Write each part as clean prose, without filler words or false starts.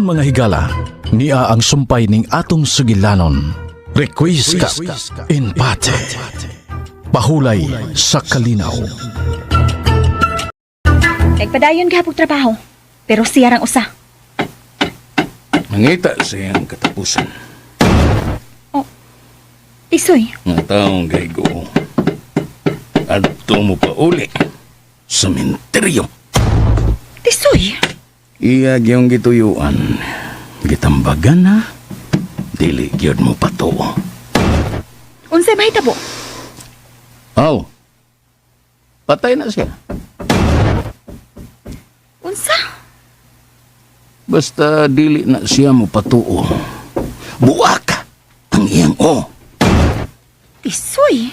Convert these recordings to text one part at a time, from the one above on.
Karon, mga higala, nia ang sumpay ning atong sugilanon. Requiescat in pace. Pahulay sa kalinaw. Nagpadayon gihapon trabaho. Pero siya rang usa. Mangita sa iyang katapusan. Tisoy, Nga taong gaygo. Adto mo pa uli sa menteryo. Tisoy. Iya gyung gituyuan. Gitambagan na. Dili gyud mo patuo. Unsay mahitabo? Aw. Patay na siya. Unsa? Basta dili na siya mo patuo. Buak ang iyang o. Tisoy.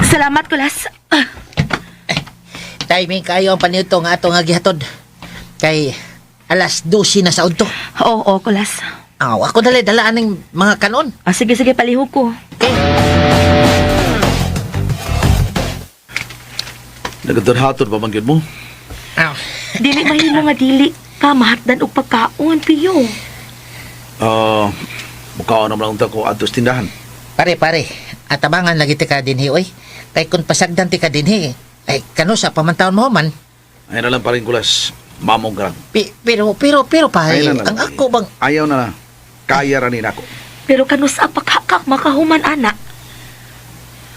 Salamat, Kulas. Ah, Timing kayo ang panito nga ato nga gihatod. Kay alas 12 na sa udto. Oo, oo, Kulas. Aw, ako dali dalaan ng mga kanon. Ah, sige, sige, palihog ko. Okay. Nagdurhatod pa man gyud mo. Aw. Dili mahimo nga dili ka mahatdan og pagkaon, Piyo. Ah, mukhaon naman lang ko adto sa tindahan. Pare, pare, atabangan lagi ti ka dinhi oy. Kay kun pasagdan ti ka dinhi, ay kano sa pamantaon mo man. Ay na lang parin kulas. Mamong ka lang. Pero pero pero pare, Ay na lang. ang ako bang Ayaw na lang. Kaya ra ni nako. Pero kanus sa pagkakak makahuman ana.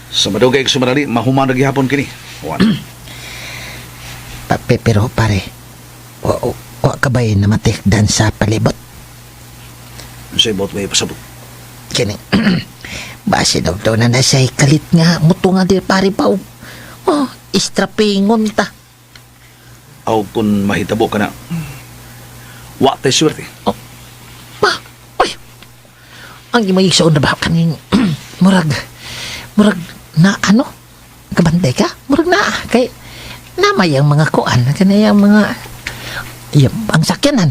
Sa madugay ko sumadali, mahuman na gihapon kini. Juan. Pero pare, wa, wa ka ba'y namatikdan sa palibot? Unsay bot may pasabot? Kini, base daw daw na nasa kalit nga, muto nga di pare pa. Oh, istrapingon ta. Aw kun mahitabo ka na. Wa tay swerte. Pa, uy, ang imay sa na ba kaning murag, murag na ano? Kabantay ka? Murag na, kay namay ang mga kuan, kanayang mga, yep, ang sakyanan.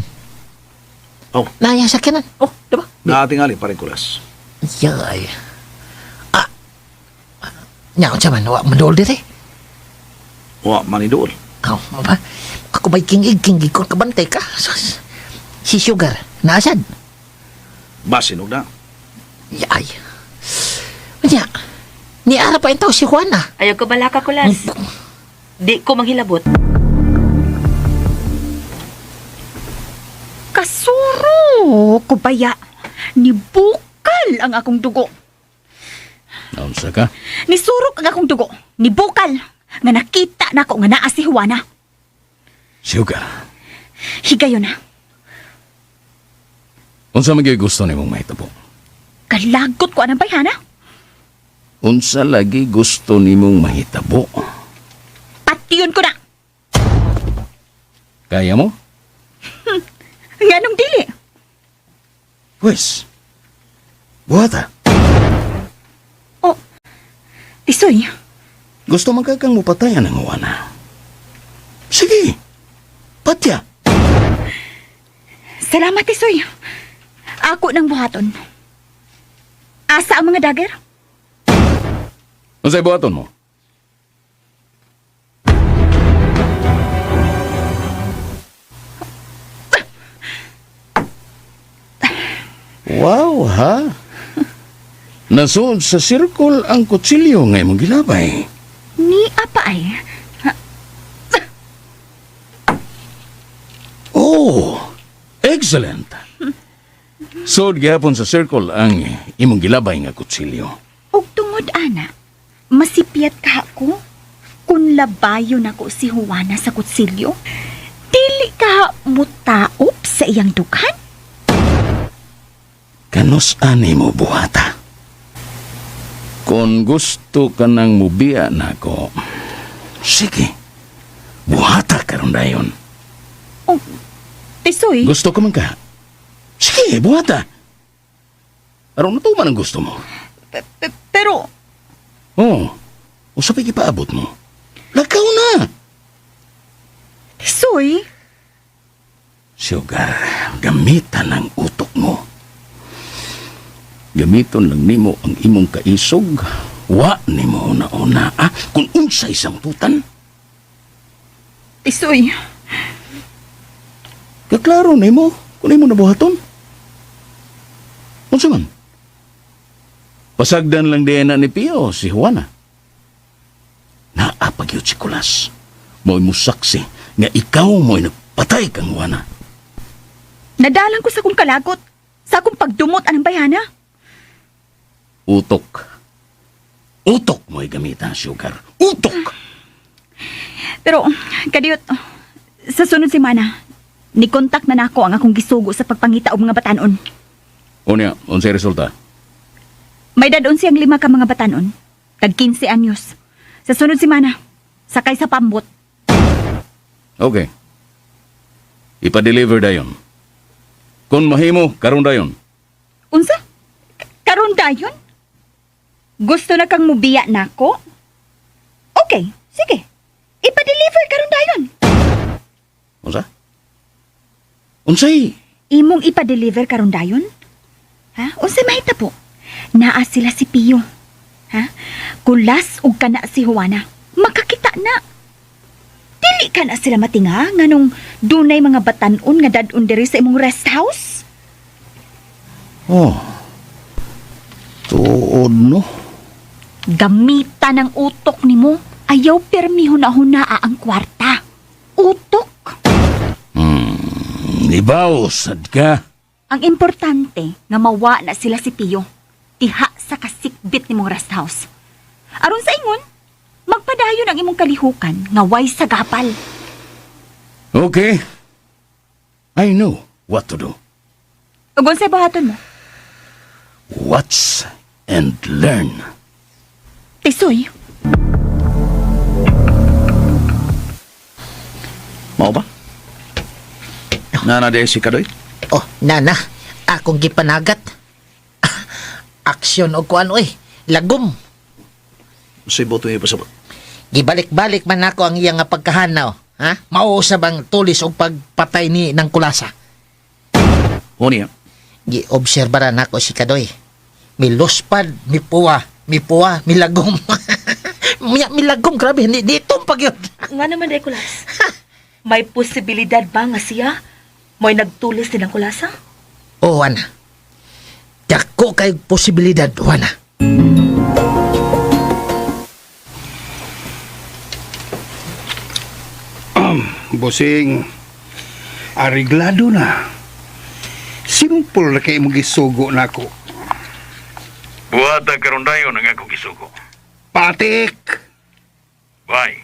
Oh. Naya ang sakyanan. Oh, diba? Naatingali parin kulas. Yay. Ah. Nya unsa man wa man dool dire. Wa maniduol. Aw, ba? Ako ba'y kingig kingig kon kabantay ka? Sus. Si Sugar, naasad? Basin og na. Yay. Nya. Ni ara pa intaw si Juana. Ayaw ko balaka, Kulas. Di ko manghilabot. Kasuro ko baya. Nibukal ang akong dugo. Naunsa ka? Nisurok ang akong dugo. Nibukal. Nga nakita nako nga naa si Juana. Sugar. Higayon na. Unsa man gyud gusto nimong mahitabo? Kalagot ko anang bayhana. Unsa lagi gusto nimong mahitabo? Patiyon ko na. Kaya mo? Nganong dili? Pwes. Buhata. Oh, Tisoy, Gusto man ka kang mupatayan ang Juana. Sige. Patya. Salamat, Tisoy. Ako nang buhaton. Asa ang mga dagger? Unsay buhaton mo? Wow, ha? Nasuod sa sirkol ang kutsilyo nga imong gilabay. Ni apa ay. Oh, excellent. Suod gihapon sa circle ang imong gilabay nga kutsilyo. Og tungod ana, masipyat ka ako kung labayo nako si Juana sa kutsilyo. Dili ka mutaop sa iyang dughan? Kanus ani mo buhata? Kung gusto ka nang mubiya nako, sige, buhata karon dayon. Oh, Tisoy, Gusto ka man ka? Sige, buhata. Aron natuman ang gusto mo. Pero Oh, usapay ipaabot mo. Lakaw na! Tisoy, Sugar, gamitan ang utok mo. Gamiton lang nimo ang imong kaisog Wa ni mo una-una, ah, kung unsay samputan. Tisoy, Kaklaro nimo kung imo nabuhaton. Unsa man? Pasagdan lang din na ni Pio si Juana. Naa pa gyud si Kulas. Mo'y musaksi nga ikaw mo'y nagpatay kang Juana. Nadalang ko sa akong kalagot, sa akong pagdumot anang bayana. Utok. Utok mo'y gamita, sugar. Utok! Pero, kadiyot, sa sunod semana, ni-contact na nako ang akong gisugo sa pagpangita og mga batanon. Unya, unsay resulta? May dadon siyang lima ka mga batanon, tag 15 anyos. Sa sunod semana, sakay sa pambot. Okay. Ipa-deliver dayon. Kung mahimo, karon dayon. Unsa? Karon dayon? Gusto na kang mubiya nako? Okay, sige. Ipa-deliver karon dayon. Unsa? Unsay? Imong ipa-deliver karon dayon? Ha? Unsa mahitabo? Naa sila si Pio. Ha? Kulas og kana si Juana. Makakita na. Dili ka na sila matinga nganong dunay mga batan-on nga dad-on diri sa imong rest house? Oh. Tuod no. Gamita ng utok nimo. Ayaw permi huna-hunaa ang kwarta. Utok. Ibaw, sad ka. Ang importante nga mawa na sila si Pio. Tiha sa kasikbit nimong rest house. Aron sa ingon, magpadayon ang imong kalihukan nga way sa gapal. Okay. I know what to do. Ug unsay buhaton mo? Watch and learn. Tisoy, Mao ba? Nana de si Kadoy? Oh, nana, akong gipanagat. Aksyon og kuan oy, lagom. Unsay boto niya pasabot? Gibalik-balik man nako ang iya nga pagkahanaw, ha? Mao sa bang tulis og pagpatay ni ng kulasa. O niya. Giobserba ra nako si Kadoy. Miluspad, mipuwa, mipuwa, milagom. Milagom, grabe, hindi dito pag yun. Nga naman, Nicolas. May posibilidad ba nga siya mo'y nagtulis din ang kulasa? Oh, ana. Dako kay posibilidad, Juana. Bossing, ariglado na. Simple na kay imong gisugo nako. Buhata karon dayon ang akong gisugo. Patik! Bye.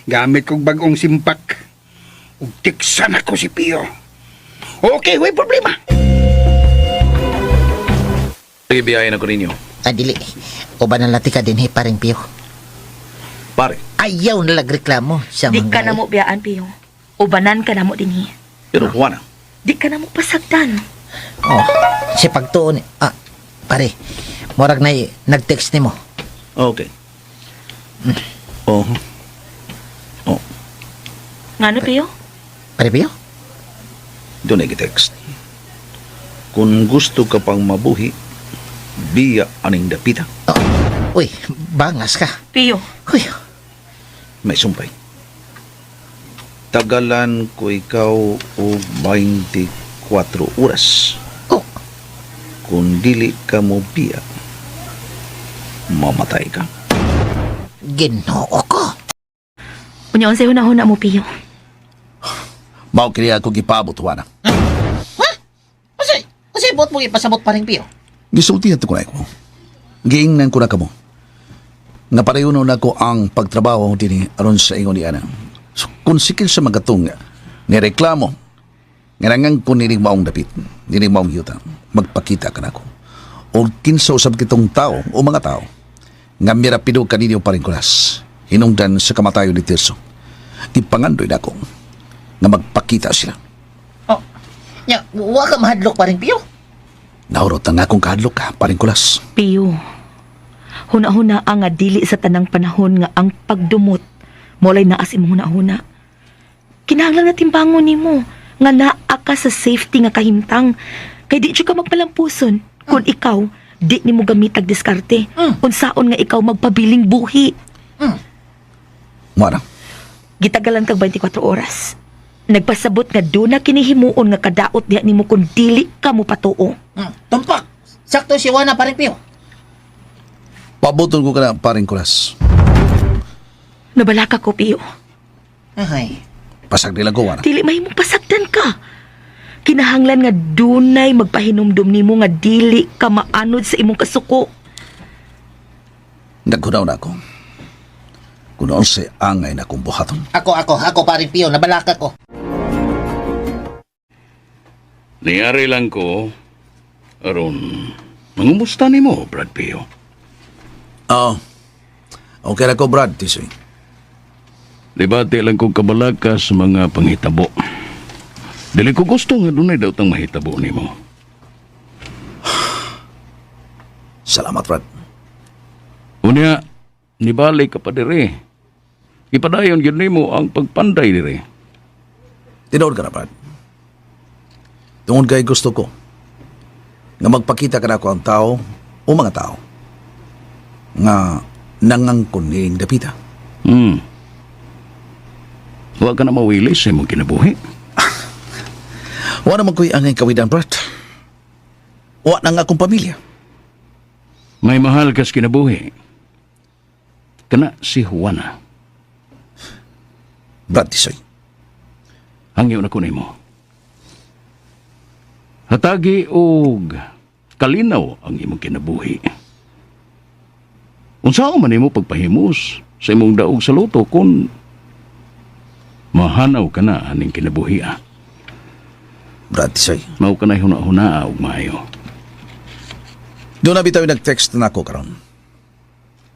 Gamit kog bagong simpak. Ug tiksan ako si Pio. Okay, way problema. Sige, biyahe na ko ninyo. Ah, dili. Uban na lati ka din, he, paring Pio. Pare, Ayaw na lagreklamo sa Di mga... ka na mo biyaan, Pio. Ubanan ka na mo dinhi. pero Juana, Di ka na mo pasagdan. Oh, si pagtuon. Ah, pare, murag na nag-text nimo. Okay. Oh. Oh, Nga no, Pio? Pare Pio? doon ay text. Kung gusto ka pang mabuhi, biya aning dapita. Oh, uy, bangas ka. Pio, Uy, May sumpay. Tagalan ko ikaw og 24 oras. oh, Kung dili ka mo biya, mamatay ka. Ginoo ko. Unya unsay hunahuna mo, Pio? Mao kini ako gipabot, Juana. Ha? Unsay, unsay buot mo ipasabot paring Pio? Gisultihan to ko na ko. Giingnan ko na kamo. Nga pareho na ko ang pagtrabaho dinhi aron sa ingon ni ana. So, kung sikil sa magatong ni reklamo nga nangang ko nining maong dapit, nining maong yuta, magpakita ka nako. O kinsa usab kitong tao o mga tao nga mirapido kaninyo pa rin kulas hinungdan sa kamatayon ni Tirso. Gipangandoy nako nga magpakita sila. Oh, nya, wa ka mahadlok paring Pio. Naurot ang akong kahadlok ka, paring kulas. Pio, hunahuna ang nga dili sa tanang panahon nga ang pagdumot molay naas imong hunahuna. Kinahanglan na timbangon nimo nga naa ka sa safety nga kahimtang kay di jud ka magpalampuson kung ikaw Di nimo gamitag diskarte. Unsaon nga ikaw magpabiling buhi. Mo na. Gitagalan kag 24 oras. Nagpasabot nga duna kinihimuon nga kadaot diha nimo kung dili ka mo patuo. Tumpak. Sakto si Juana, paring Pio. Pabuton ko ka na, paring Kulas. Nabalaka ko, Pio. Ay. Pasag nila ko, Juana. Dili mahimong pasagdan ka. Kinahanglan nga dunay magpahinumdum nimo nga dili ka maanod sa imong kasuko. Naghunaw na ako. Kung noon sa angay na kong buhaton. Ako, ako, ako, paring Pio. Nabalaka ko. Niyari lang ko, aron, mangumusta nimo, Brad Pio. Oo. Okay na ko, Brad, Tisoy. Debate lang kong kabalaka sa mga panghitabo. Dili ko gusto nga dunay daw tang mahitabo nimo. Salamat, Brad. Unya, nibalik ka pa dire. Ipadayon gyud nimo ang pagpanday dire. Tinuod ka na, Brad. Tungod kay gusto ko nga magpakita ka na ako ang tao o mga tao nga nangangkon niing dapita. Wa ka na mawili sa imong kinabuhi. Wa naman ko'y angay kawidan, Brad. Wa na nga akong pamilya. May mahal kas kinabuhi. Kana si Juana. Brad Tisoy. Hangyo na ko nimo. Hatagi og kalinaw ang imong kinabuhi. Unsaon man nimo pagpahimos sa imong daog sa luto kung mahanaw ka na aning kinabuhi ah. Brad Tisoy. Mao ka na huna-huna og maayo. Doon na bitaw nag-text na ako karon.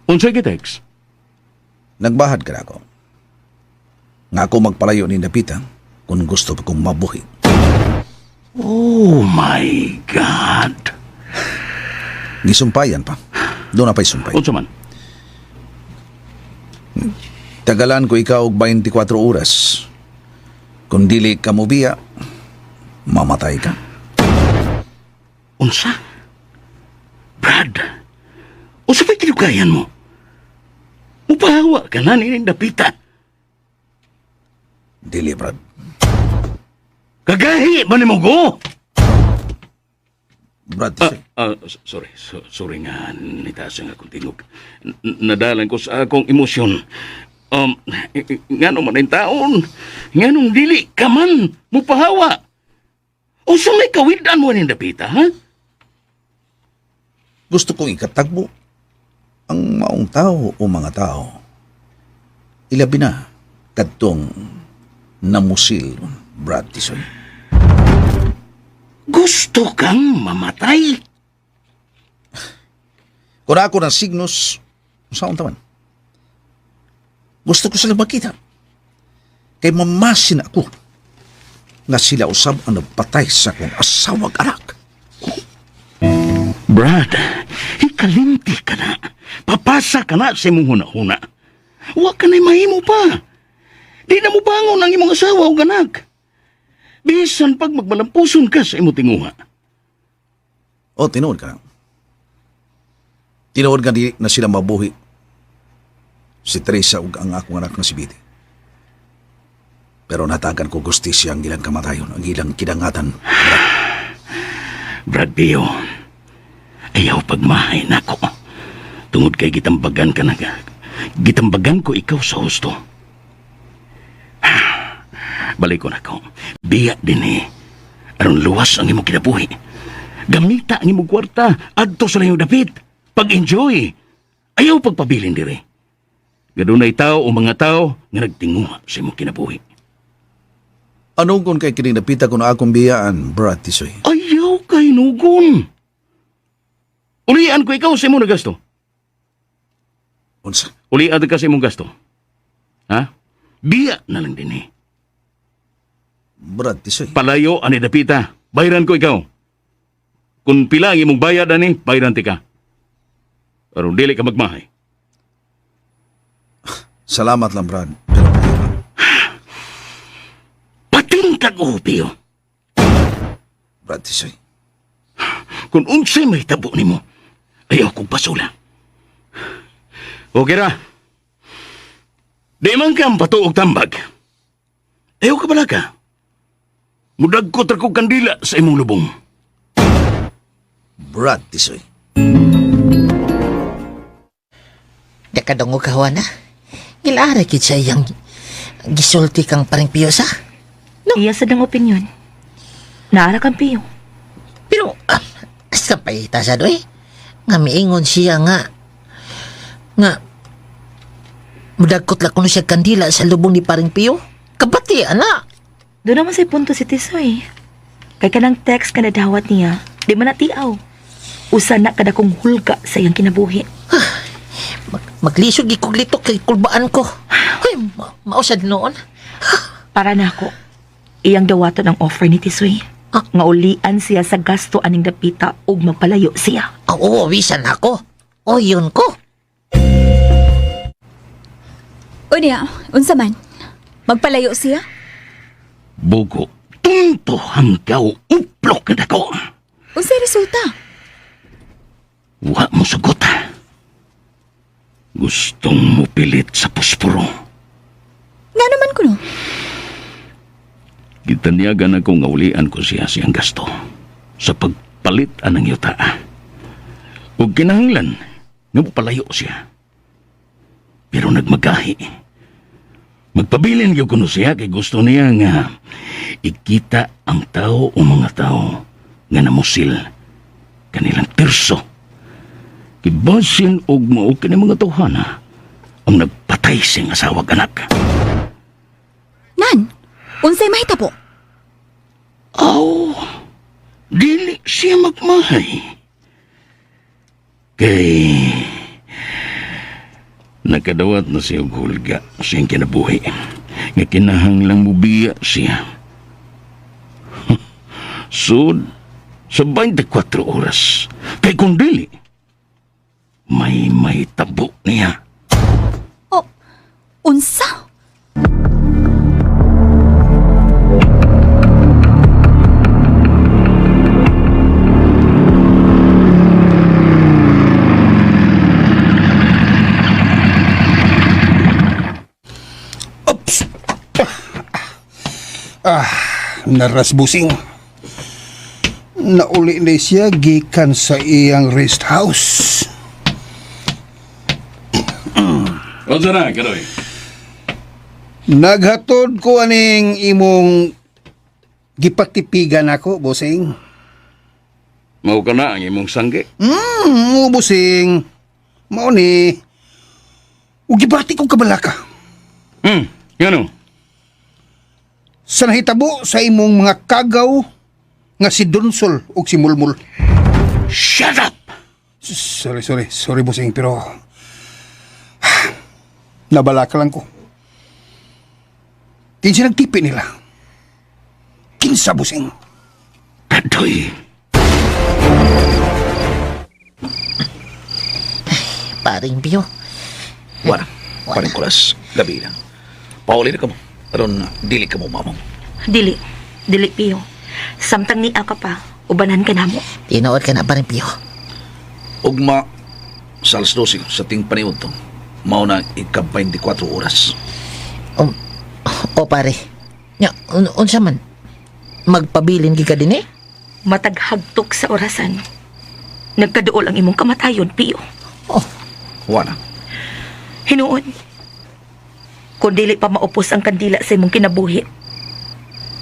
Unsay gitext? Nagbahad ka na ako. Nga ako magpalayo ni Dapita kung gusto pa kong mabuhi. Oh my God. Gisumpayan pa. Doon na pa'y sumpay. Unsa man? Tagalan ko ikaw og 24 oras. Kung dili ka mobiya, mamatay ka. Unsa? Brad, unsa pa'y kinukayan mo? Mupahawa ka na ni Dapita. Dili, Brad. Kagahi man nimo go. Brad, Tisoy. Sorry, sorry nga nitaas ang akong tingog. Nadalan ko sa akong emosyon. Ngano man ang taon? Nganong dili ka man mupahawa? Unsa may kawidan mo ni Dapita, ha? Gusto kong ikatagbo ang maong tao o mga tao. Ilabi na kadtong namusil, Brad Tisoy. Gusto kang mamatay? Kung ako ng signos, saan taman? Gusto ko sila makita. Kay mamasin ako nga sila usab ang nagpatay sa akong asawag anak. Brad, hikalimti ka na. Papasa ka na sa imong huna-huna. Wa ka na'y mahimo pa. Di na mo bangon ang imong asawa o anak. Bisan pag magmalampuson ka sa imong tinguha. O, tinuod ka na. Tinuod ka di na sila mabuhi. Si Teresa ug ang akong anak nga si Bidi. Pero natagan ko gustisya ang ilang kamatayon, ang ilang kidangatan. Brad Bio, ayaw pagmahay nako. Tungod kay gitambagan ka na gitambagan ko ikaw sa husto. Balik ko na ko. Biya din eh. Aron luwas ang imong kinabuhi. Gamita ang imong kwarta adto sa layong dapit. Pag-enjoy. Ayaw pagpabilin dire. Gadunay tao o mga tao nga nagtinguha sa imong kinabuhi. Anong kung kay kining napita ko na akong biyaan, Brad Tisoy? Ayaw kay nugon. Ulian ko ikaw sa imong nagasto. Unsa? Ulian ka sa imong gasto. Ha? Biya na lang din eh. Brad Tisoy. Palayo ani dapita. Bayran ko ikaw. Kung pila ang imong bayad ani, bayran ti ka. Aron dili ka magmahay. Salamat lang, Brad. Pero ayaw lang. Pating kag upi. Brad Tisoy. Kung unsay may tabo nimo, Ayaw kong pasula. Okay ra. Di man ka ang patuog tambag. Ayaw ka bala ka. Mudag ko kog kandila sa imong lubong. Brad Tisoy. Nakadungog ka, Juana. Gilara kit sa iyang gisulti kang paring Pio sa. Iya sa dang opinion. Naara kang Piyo. Pero, asa pa ita sa doy? Nga miingon siya nga, nga, mudagkot lang kuno siya kandila sa lubong ni paring Pio. Kabati, ana. Doon naman sa punto si Tisoy. Kay kanang text ka nadawat niya, di man natiaw. Usa na kada kong hulga sa iyang kinabuhi. Maglisod gikog litok kay kulbaan ko. Ay, mausad noon. Para nako, iyang dawaton ang offer ni Tisoy. Ah. Nga ulian siya sa gasto aning dapita ug magpalayo siya. Oo, wisan ako. O, yun ko. Unya, unsa man? Magpalayo siya? Bugo, tunto hanggaw uplok ka dako. Unsay resulta? Wa mo sugot. Gustong mo pilit sa puspuro. Nga naman kuno. Gitanyagan ako nga ulian ko siya siyang gasto sa pagpalit anang yuta. Ug kinahanglan nga mopalayo siya. Pero nagmagahi. Magpabilin gyud kuno siya kay gusto niya nga ikita ang tao o mga tao nga namusil kanilang tirso. Kibasin og mao kini mga tawhana ang nagpatay siyang asawag anak. Nan, unsay mahitabo? Aw, dili siya magmahay. Kay nakadawat na siya og hulga sa iyang kinabuhi. Nga kinahanglang mubiya siya. Sud, sa 24 oras, kay kung dili, may tabo niya. Oh, unsa? Oops! Naras busing. Nauli na siya gikan sa iyang rest house. Unsa na, Karoy? Naghatod ko aning imong gipatipigan ako, busing. Mao ka na ang imong sangge. Busing. Mao ni. Ug gibati ko kabalaka. Ngano? Sa nahitabo sa imong mga kagaw nga si Donsol ug si Mulmul. Shut up! Sorry, sorry. Sorry, busing, pero nabalaka lang ko. Kinsa nagtipi nila? Kinsa, busing? Kadoy! Paring Pio. Wala. Paring Kulas, gabi na. Pauli na ka mo. Aron, dili ka mo mamong. Dili, dili Piyo. Samtang niya ka pa, ubanan ka namo. Tinuod ka na, paring Pio. Ugma, sa alas 12 sa ting paniud to. Mao na ika 24 oras. O pare. Nya, unsa man? Magpabilin gi ka din eh? Mataghagtok sa orasan. Nagkaduol ang imong kamatayon, Piyo. Oh, Wala. Hinuon. Kung dili pa maupos ang kandila sa imong kinabuhi,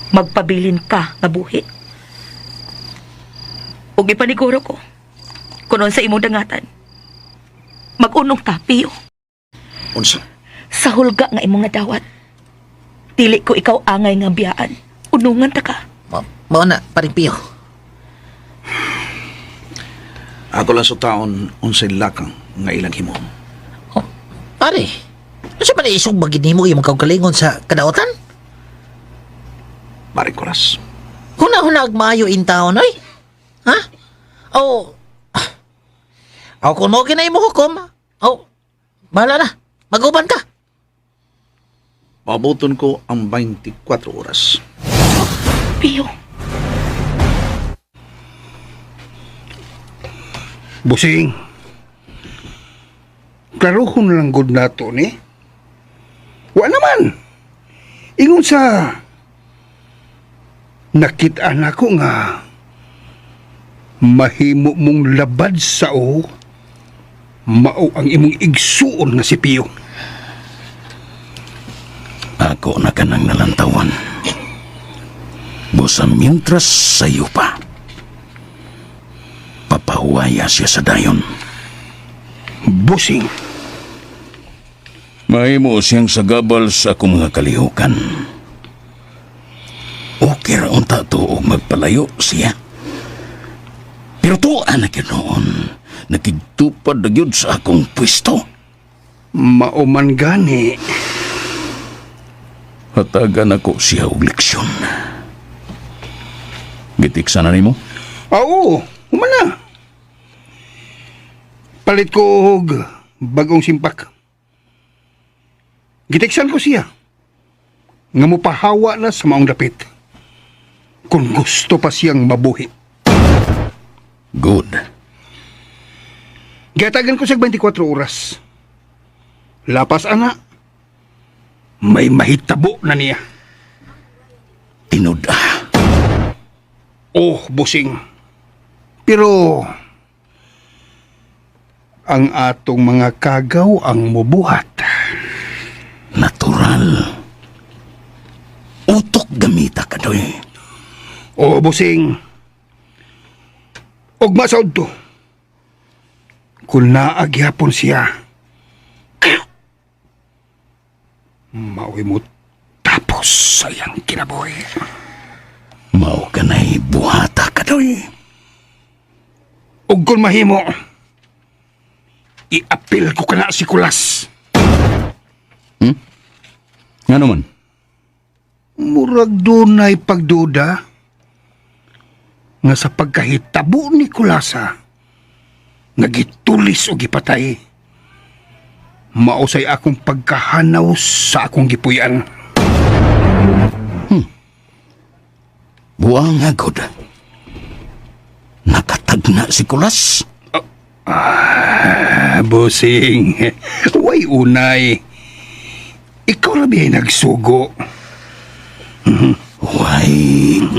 magpabilin ka nga buhi. Ug ipaniguro ko, kunon sa imong dangatan, magunong ta, Piyo, Unsa? sa hulga nga imong nadawat. Dili ko ikaw angay nga biyaan. Unungan ta ka. mao na, paring Pio. Ako lang sa taon unsay lakang nga ilang himon. Oh, pare, unsa man isog bagid nimo imong kaugalingon sa kadaotan? Paring Kulas. Huna-huna ag maayo in taon oy. Ha? O Aw kung mo kinay mo hukom. Aw, bahala na. Maguban ka. Pabuton ko ang 24 oras. Piyo, Busing. Klarohon lang gud nato ni. Wa naman. Ingon sa nakita nako nga mahimo mong labad sa o mao ang imong igsuon nga si Pio. Ako na kanang nalantawan. Busa mientras sayo pa. Papahuwaya siya sa dayon. Busing. Mahimo siyang sagabal sa akong mga kalihukan. Okay ra unta to og magpalayo siya. Pero tuwa na gyud noon, nakigtupad na gyud sa akong pwesto. Mao man gani. Hatagan ako siya og leksyon. Gitiksa na nimo? Ah, oo, humana. Palit ko og bagong simpak. Giteksan ko siya. Nga mopahawa na sa maong dapit. Kung gusto pa siyang mabuhi. Good. Gatagan ko siya 24 oras. Lapas ana. May mahitabo na niya. Tinud ah. Oh, busing. Pero ang atong mga kagaw ang mubuhat. Natural. Utok gamita ka doy. Oo, busing. Ugma sa udto. Kung naagyapon siya, maoy mo tapos sa iyang kinabuhi. Mao ka na'y buhata ka doy. Ug kung mahimo, iapil ko kana si Kulas. Nga naman? Murag dunay pagduda nga sa pagkahitabo ni Kulasa nga gitulis o gipatay. Mausay akong pagkahanaw sa akong gipuy-an. Buang agod. Nakatagna si Kulas. Ah, busing. Way unay. Ikaw na biyay nagsugo. Way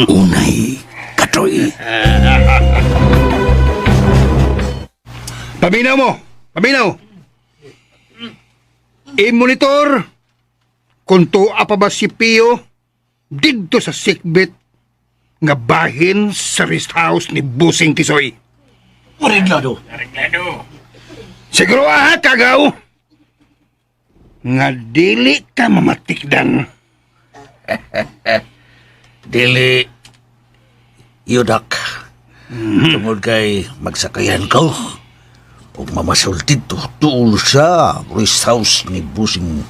unay katoy. Paminaw mo! Paminaw! I-monitor! Kung tuwa pa ba si Pio didto sa sikbit nga bahin sa rest house ni Busing Tisoy. Oreglado. Siguro ah, kagaw! Nga dili ka mamatikdan. Dili yudak. Tungod kay magsakayan ko ug mamasultid to tuol sa rest house ni Busing.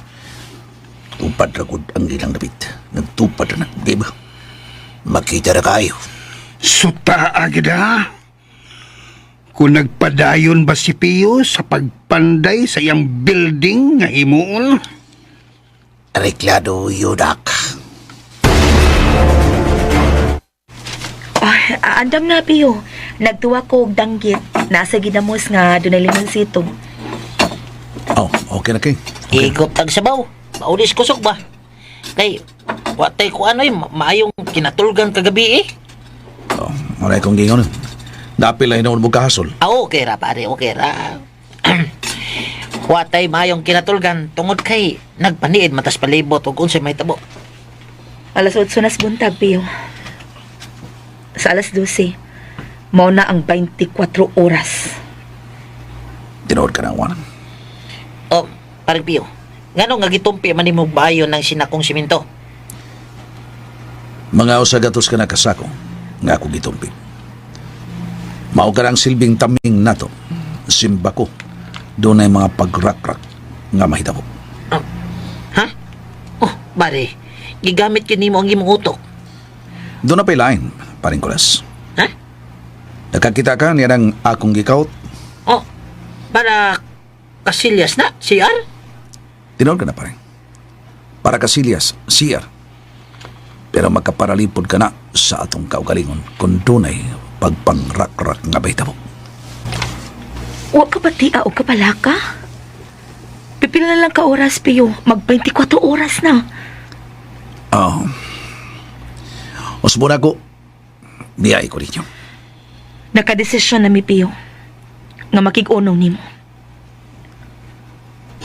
Tupad ra gud ang ilang dapit. Nagtupad na, di ba? Makita ra kayo. Suta agda. Kung nagpadayon ba si Pio sa pagpanday sa iyang building nga himuon? Reklado yudak. Ay, andam na, Pio. Nagtuwa ko og danggit. Nasa ginamos nga dunay limonsito. Oh, okay na kay. Igop tag sabaw. Maulis kusog ba? Kay watay ko ano eh, maayong kinatulgan kagabi eh. Oh, wala kong gingon. Dapil ay noon mo kahasol. Ah, okay ra pare, okay ra. Watay maayong kinatulgan tungod kay nagpaniid matas palibot ug unsay mahitabo. Alas 8 nas buntag, Pio. Sa alas 12, mao na ang 24 oras. Tinuod ka na, Juan. Oh, pare Pio. Ngano nga gitumpi man nimo bayo ng sinakong simento? Mga usagatos ka na kasako nga ako gitumpi. Mao ka ang silbing taming nato. Simba ko. Doon ay mga pagrakrak nga mahitabo. Ah, ha? Oh, pare, gigamit gyud nimo ang imong utok. Doon na pa'y lain, paring kulas. Ha? Nakakita ka niya ng akong gikaut. Oh, para Casillas na, CR? Tinuod ka na, paring. Para Casillas, CR. Pero magkaparalipod ka na sa atong kaugalingon kung dunay pagpangrakrak nga mahitabo. Wa ka ba tiya o kapalaka? Pipila na lang ka oras, Pio. Mag 24 oras na. Oh. Usbon ako. Biyay ko ninyo. Nakadesisyon na mi, Pio. Nga makig-unong nimo.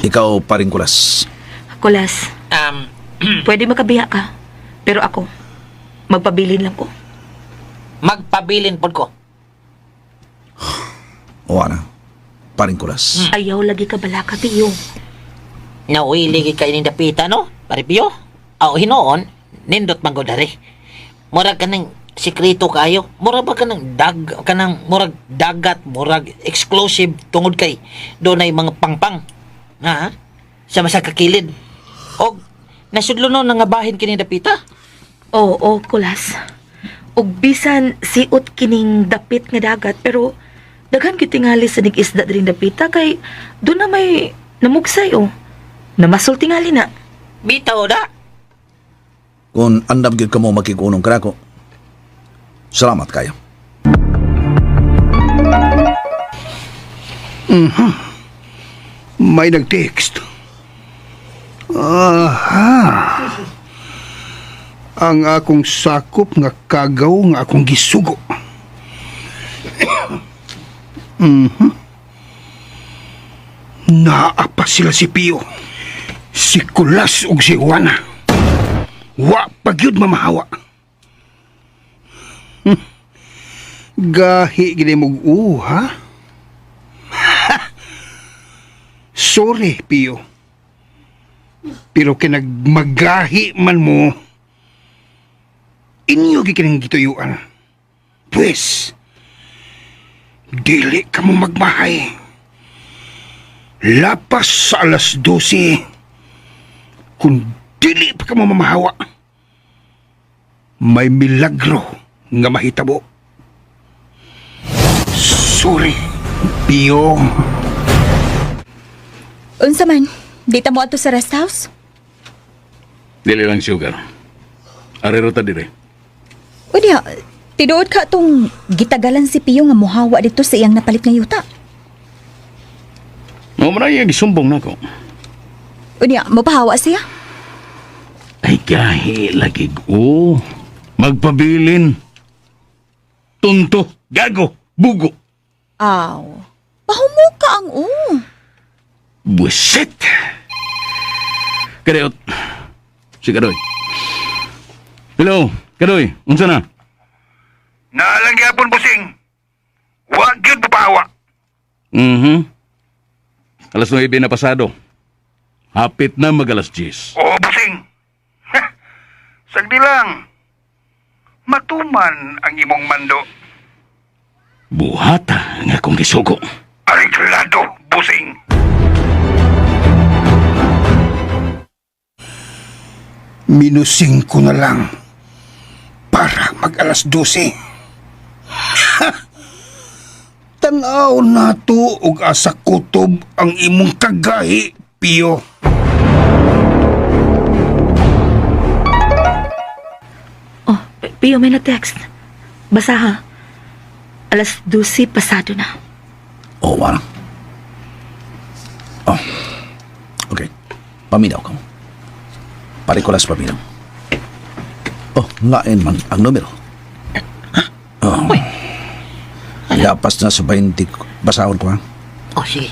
Ikaw paring kulas. Kulas, pwede makabiya ka. Pero ako, magpabilin lang ko. Magpabilin pod ko. O ana, paring kulas. Ayaw lagi ka balaka, Pio. Nauili gid kay ning dapita no? Pare Pio. Aw hinoon, nindot man gud dari. Murag kanang sikreto kaayo. Murag ba kanang kanang murag dagat, murag exclusive tungod kay dunay mga pangpang. Ha? Sa masa kakilid. Og nasudlo no nga bahin kini dapita. Oo, Kulas. Ug bisan siot kining dapit nga dagat pero daghan gyud tingali sa nig-isda diring dapita kay doon na may namugsay oh. Namasol tingali na. Bitaw da. Kung andam gyud kamo makigunong kanako. Salamat kayo. May nag-text. Aha. Ang akong sakop nga kagaw nga akong gisugo. Naa pa sila si Pio. Si Kulas ug si Juana. Wa pa gyud mamahawa. Gahi gid mo ha? Sorry, Pio. Pero kinagmagahi man mo, inyo gikining gituyuan. Pwes, dili ka mo magmahay. Lapas sa 12:00, kung dili pa ka mo mamahawa, may milagro nga mahitabo. Sorry, Pio. Unsa man? Di ta mo adto sa rest house? Dili lang sugar. Arero ta dire. Unya, tinuod ka tong gitagalan si Pio nga muhawa dito sa iyang napalit nga yuta. Mao man ay gisumbong nako. Unya, mapahawa siya? Ay gahi lagi ko. Magpabilin. Tunto, gago, bugo. Aw, pahumuka ang u. Buset! Kadayot. Si Kadoy. Hello, Kadoy. Unsa na? Naalang gyapon, busing. Wa gyud papawa. 9:00 na pasado. Hapit na mag 10:00. Oo, busing. Sagdi lang. Matuman ang imong mando. Buhata nga akong gisugo. Areglado, busing. Minusing ko na lang para mag 12:00. Tanaw na to og asa kutob ang imong kagahi, Pio. Oh, Pio may na-text. Basa ha. 12:00 pasado na. O ana. Oh. Okay. Paminaw ka mo. Parikulas paminaw. Oh, lain man ang numero. Oh. Lapas na sa 20... Basahon ko ha. Oh sige.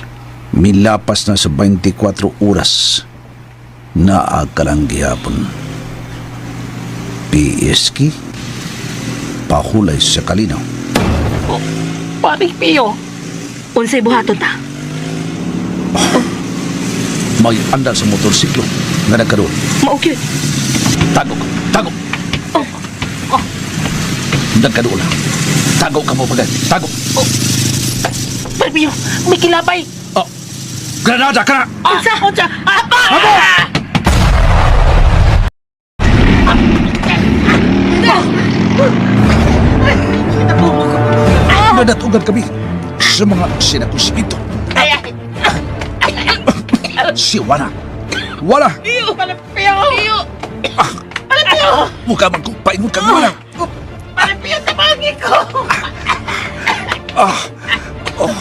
Milapas na sa 24 oras na kalang gihapon. PSK, pahulay sa kalinaw. Oh, pare Pio. Unsay buhaton ta? May andar sa motorsiklo nga nagkaroon. Mao gyud. Tago ka, tago! Oh, Nagkaroon na. Tago ka mo pagay, tago! Pare Pio, may kilabay. Oh. Granada ka na! Unsa? Unsa? Apa! Nadatugan kami sa mga sinakusito. Ay, ay. Si Wala. Wala! Pare Pio. Pio. Pare Pio. Mukha man kong paingon kang wala. Pare Pio, tabangi ko. Ah! Oh.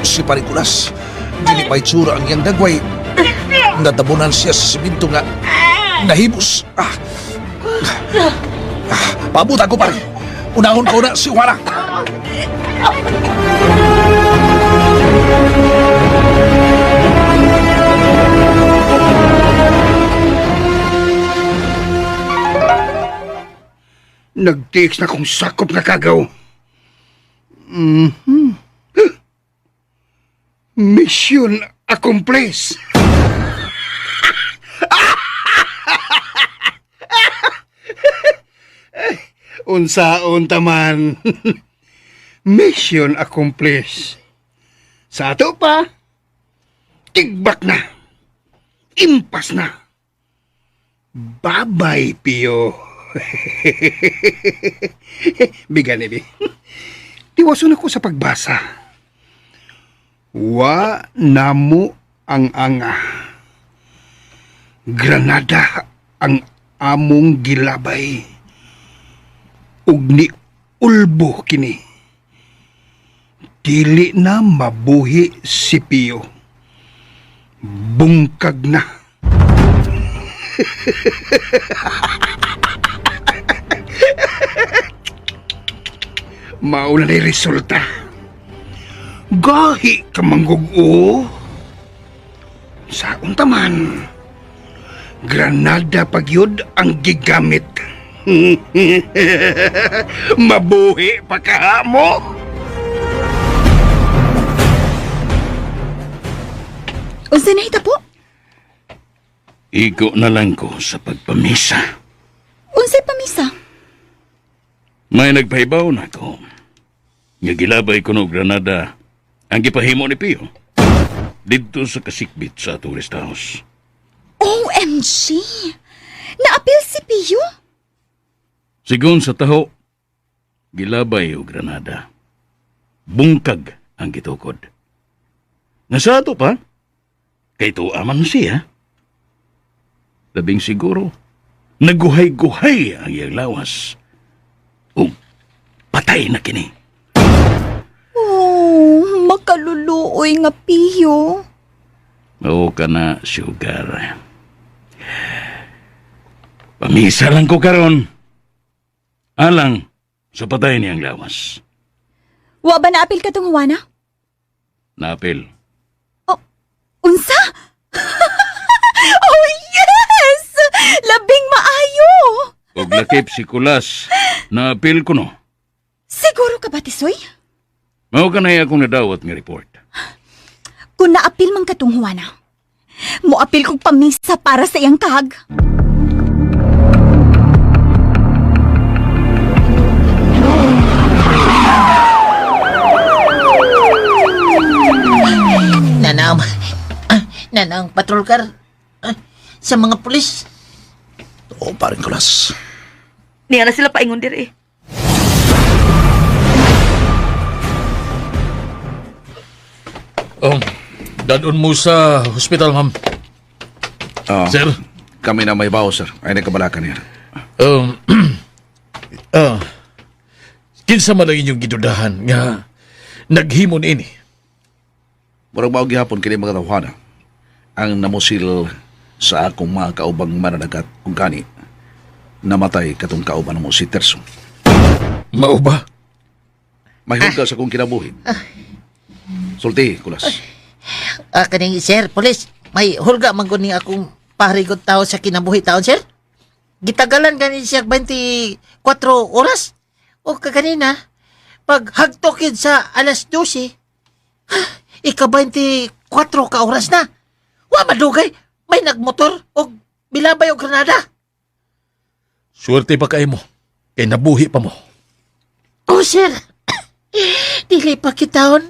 Si Parikulas. Dili pa itsura ang iyang dagway. Natabunan siya sa simento nga nahibos. Ah. Ah, paabot ako, pare. Unahon ko na si Juana. Nagtiis na kong sakop nga kagaw. Mission accomplished. Unsaon taman. Mission accomplished. Sa ato pa, tigbak na. Impas na. Babay, Pio. Bigan, Ebi. Tiwason ako sa pagbasa. Wa namo ang anga. Granada ang among gilabay. Ug ni ulbo kini. Dili na mabuhi si Pio. Bungkag na. Mauna na resulta. Gahi ka manggugo. Sa untaman, granada pagyud ang gigamit. Mabuhi pa ka mo. Unsa na po? Igo na lang ko sa pagpamisa. Unsay pamisa? May nagpahibaw na ako. Nga gilabay ko no Granada ang gipahimo ni Pio. Didto sa kasikbit sa atong rest house. OMG! Naapil si Pio? Sigon sa taho, gilabay o Granada. Bungkag ang gitukod. Nga sa ato pa, kay tuaman siya. Labing siguro, naguhay-guhay ang iyang lawas. Ug patay na kini. Oh, makaluluoy nga Pio. Oo ka na, sugar. Pamisa lang ko karon. Alang sa patay niyang lawas. Wa ba naapil ka tong Juana? Naapil. Oh, unsa? Oh, yes! Labing maayo! Og lakip si Kulas. Naapil ko no. Siguro ka ba, Tisoy? Mao ka na akong nadawat nga report. Kung naapil man katong Juana, moapil kog pamisa para sa iyang kag. Nanang, nanang patrol car sa mga pulis. Oo, paring Kulas. Niya na sila paingon diri. Oh, dadon mo sa hospital, ma'am. Ah, Sir? Kami na may bawo, sir. Ay, nagkabalakan niya. Um, kinsa man ang inyong gidudahan nga naghimo niini? Murag mao gihapon kini mga tawhana ang namusil sa akong mga kaubang mananagat kung kani namatay katong kauban mo si Terso. Mao ba? Mahulga sa akong kinabuhi. Sulti, Kulas. Kaning sir, pulis, may hulga man gud ni akong parigot tao sa kinabuhi taon, sir. Gitagalan gani siya 24 oras. O kaganina, pag hagtokid sa alas 12, ika 24 ka oras na. Wa madugay, may nagmotor og bilabay og granada. Swerte pa kay mo. Kay nabuhi pa mo. Oh, sir. Dili pa kitaon.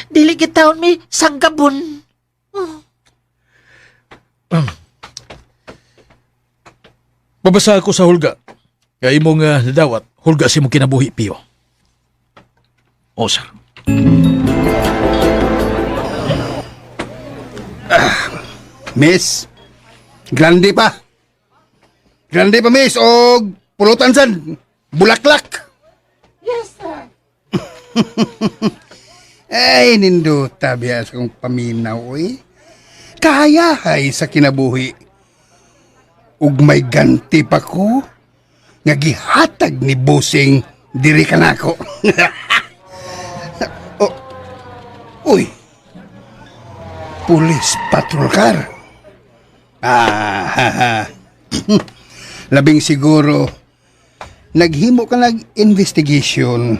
Dili kitaon mi sanggabon. Babasa ako sa hulga. Kay imong nadawat, hulga si mo kinabuhi, Pio. O, sir. Miss, grande pa. Grande pa, miss. Og pulutan san. Bulaklak. Yes, sir. Ay, nindota biya sa kong paminaw, oy. Kahayahay sa kinabuhi. Ug may ganti pa ko nga gihatag ni Busing diri kanako. Oh, uy. Police patrol car. Ah, ha, ha. Labing siguro naghimo ka nag-investigation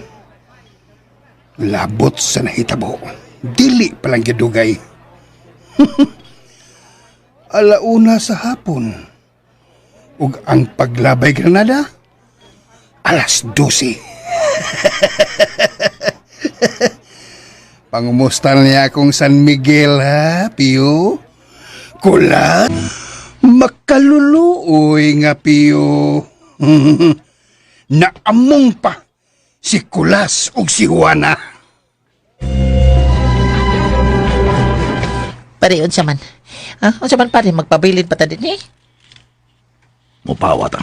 labot sa nahitabo. Dili palang gidugay. Alauna sa hapon. Ug ang paglabay Granada, 12:00. Pangumusta niya akong San Miguel, ha, Pio? Kula? Makaluluoy nga, Pio. Naamong pa si Kulas ug si Juana. Pare, unsa man? Ha? Unsa man pare, magpabilin pa ta din eh? Mupawa ta.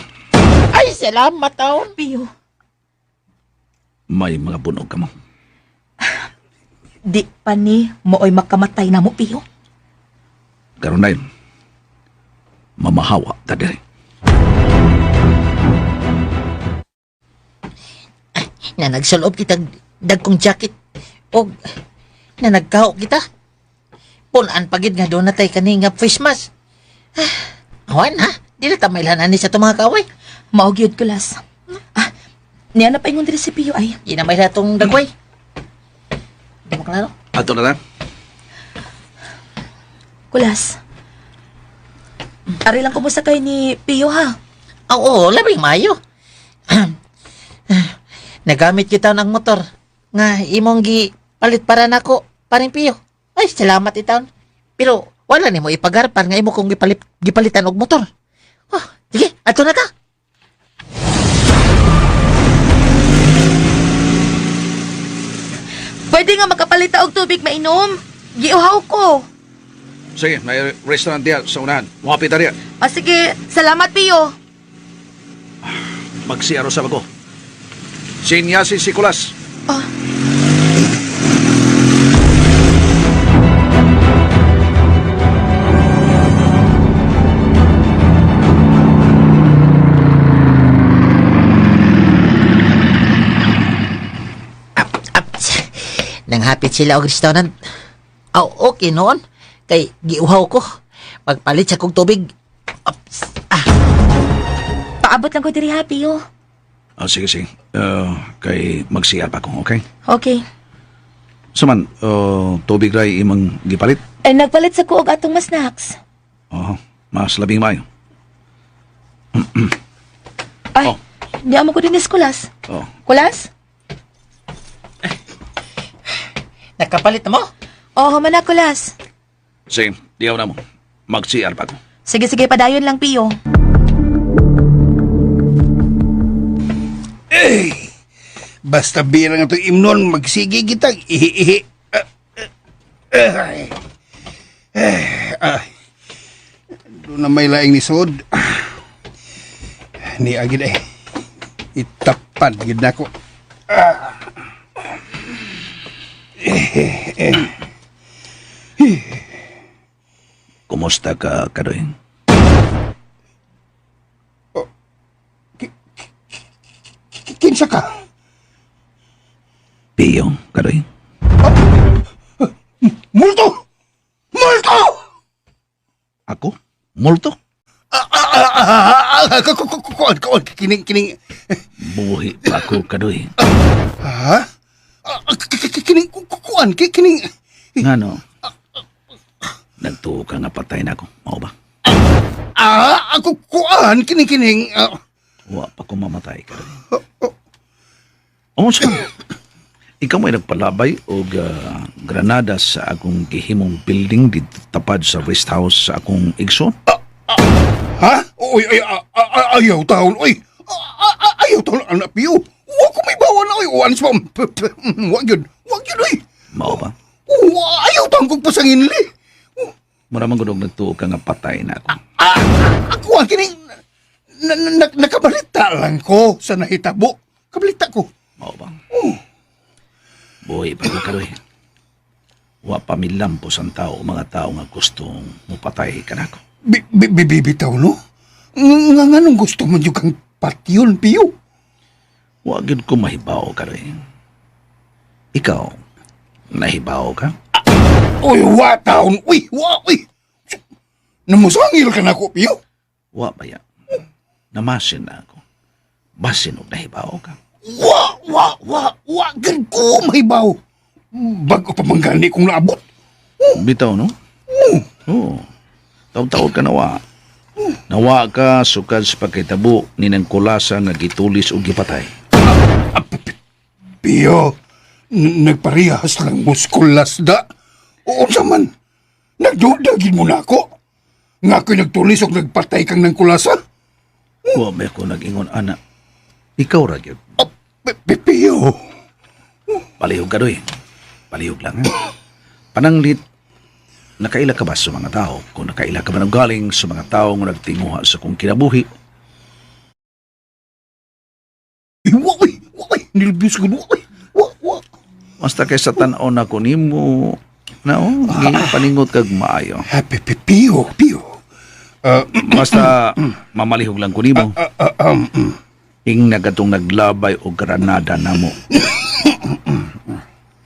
Ay, salamat taon. Pio, May mga bunog ka mo. di pa ni mooy makamatay na mo, Pio. Karon na yun. Mamahawa ta diri. Na nagsulob kita dagkong jacket og na nagkaho kita. Punan pagid nga doon natay kani nga face mask. Ah, awan ha, di na ta mailhan ani sa itong mga kaaway. Mao gyud, Kulas. Ah, niya na paingon diri si Pio ay. Di na mailhan itong dagway. Di mo klaro? Ato na lang. Kulas. Ari lang kumusta kay ni Pio ha. Oo, labing maayo. Nagamit kita ng motor nga imong gi palit para nako paring piyo. Ay, salamat itaon. Pero wala nimo ipagarpan nga imo kong gipalit, gipalitan og motor. Oh, sige, ato na ta. Pwede nga makapalita og tubig mainom. Giuhaw ko. Sige, may restaurant diya sa unahan. Muhapit ta diya. Ah, sige, salamat Pio. Magsiyaro sa bago. Sinya si Sikulas. Ah, Up, up. Nanghapit sila og restaurant. Aw, okay noon. Kay giuhaw ko. Magpalit sa kong tubig. Ups. Ah, paabot lang ko diri ha, Pio. Oh, sige, sige. Kay magsiya pa ko, okay? Okay. Saman, tubig ray imong gipalit. Eh, nagpalit sa kuog atong mas snacks. Oo, mas labing maayo. Ay, Oh. di amo ko din is Kulas. Oh. Kulas? nakapalit na mo? Oh, man na, Kulas. Sige, diyaw na mo. Mag-CR pa ko. Sige, sige, padayon lang, Pio. Basta birang itong imnon, magsige kitag, ihi-ihi. Ah, ah, ay. Eh, ay. Doon na may laing ni Sod. Ni agid ay. Itapad gid nako. Kumusta ka, Kadoy? Kinsa ka? Piyo, Kadoy. Multo! Multo! Ako? Multo? Ah, ah, ah, ah, ah, kuan, kuan, kining, kining, Buhi pa ako, Kadoy. ha? Ah, ah, kining, kuan, kining, Ngano? Nagtuo ka nga patay na ako. Mao ba? ah, ako, kuan, kining, kining, ah, Wa pa ko mamatay, Kadoy. Oh, siya. Ikaw may nagpalabay og granada sa akong gihimong building dito tapad sa rest house sa akong igsoon. Ha? Oy, ay, ah, ah, ah, ayaw taon, oy. Ah, ah, ah, ayaw taon, anak piyo. Wa ko may bawa na, oy. Uwan sa Wa gyud, wa gyud, oy. Mao ba? Wa, ayaw taon kong pasangin, li. Mura man gud og nagtuo ka nga patay na ako. Ah, ako ang kining, na, na, na, nakabalita lang ko sa nahitabo. Kabalita ko. Mao ba? Buhi pa ko karoy. Wa pa milampos ang tao, mga tao nga gustong mupatay kanako. Bibitaw, no? Nga nganong gusto mo yung kang patyon, Pio? Wa gyud ko mahibaw ka rin. Ikaw, nahibaw ka? Uy, wa taon. Uy, wa, uy. Namusangil ka na ko, Pio. Wa ba ya? Namasin na ako. Basin og nahibaw ka. Wa, wa, wa, wa. Gud ko mahibaw. Bago pa man gani kong naabot. Bitaw, no? Oo. Taw-taw ka nawa. Nawa ka sukad sa pagkitabo ni nang kulasa nga gitulis og gipatay. Pio, nagparehas lang muskulas da. Oo man. Nagduda gid mo na ako. Nga ako'y nagtulis og nagpatay kang ng kulasa. Wa may ko nag-ingon ana. Ikaw ra gyud. Pio. Palihog ka doy. Palihog lang. Ha? Pananglit, nakaila ka ba sa mga tao? Kung nakaila ka ba ng galing sa mga tao nga nagtinguha sa kong kinabuhi, Uy, wa, uy, wa, uy. Nilbius ko, wa, uy. Wa, wa. basta kay sa tan-aw na ko nimo, na oh, paningot kag maayo. Happy Pio, Pio. Basta mamalihog lang ko nimo. Ing nagatong naglabay og granada namo.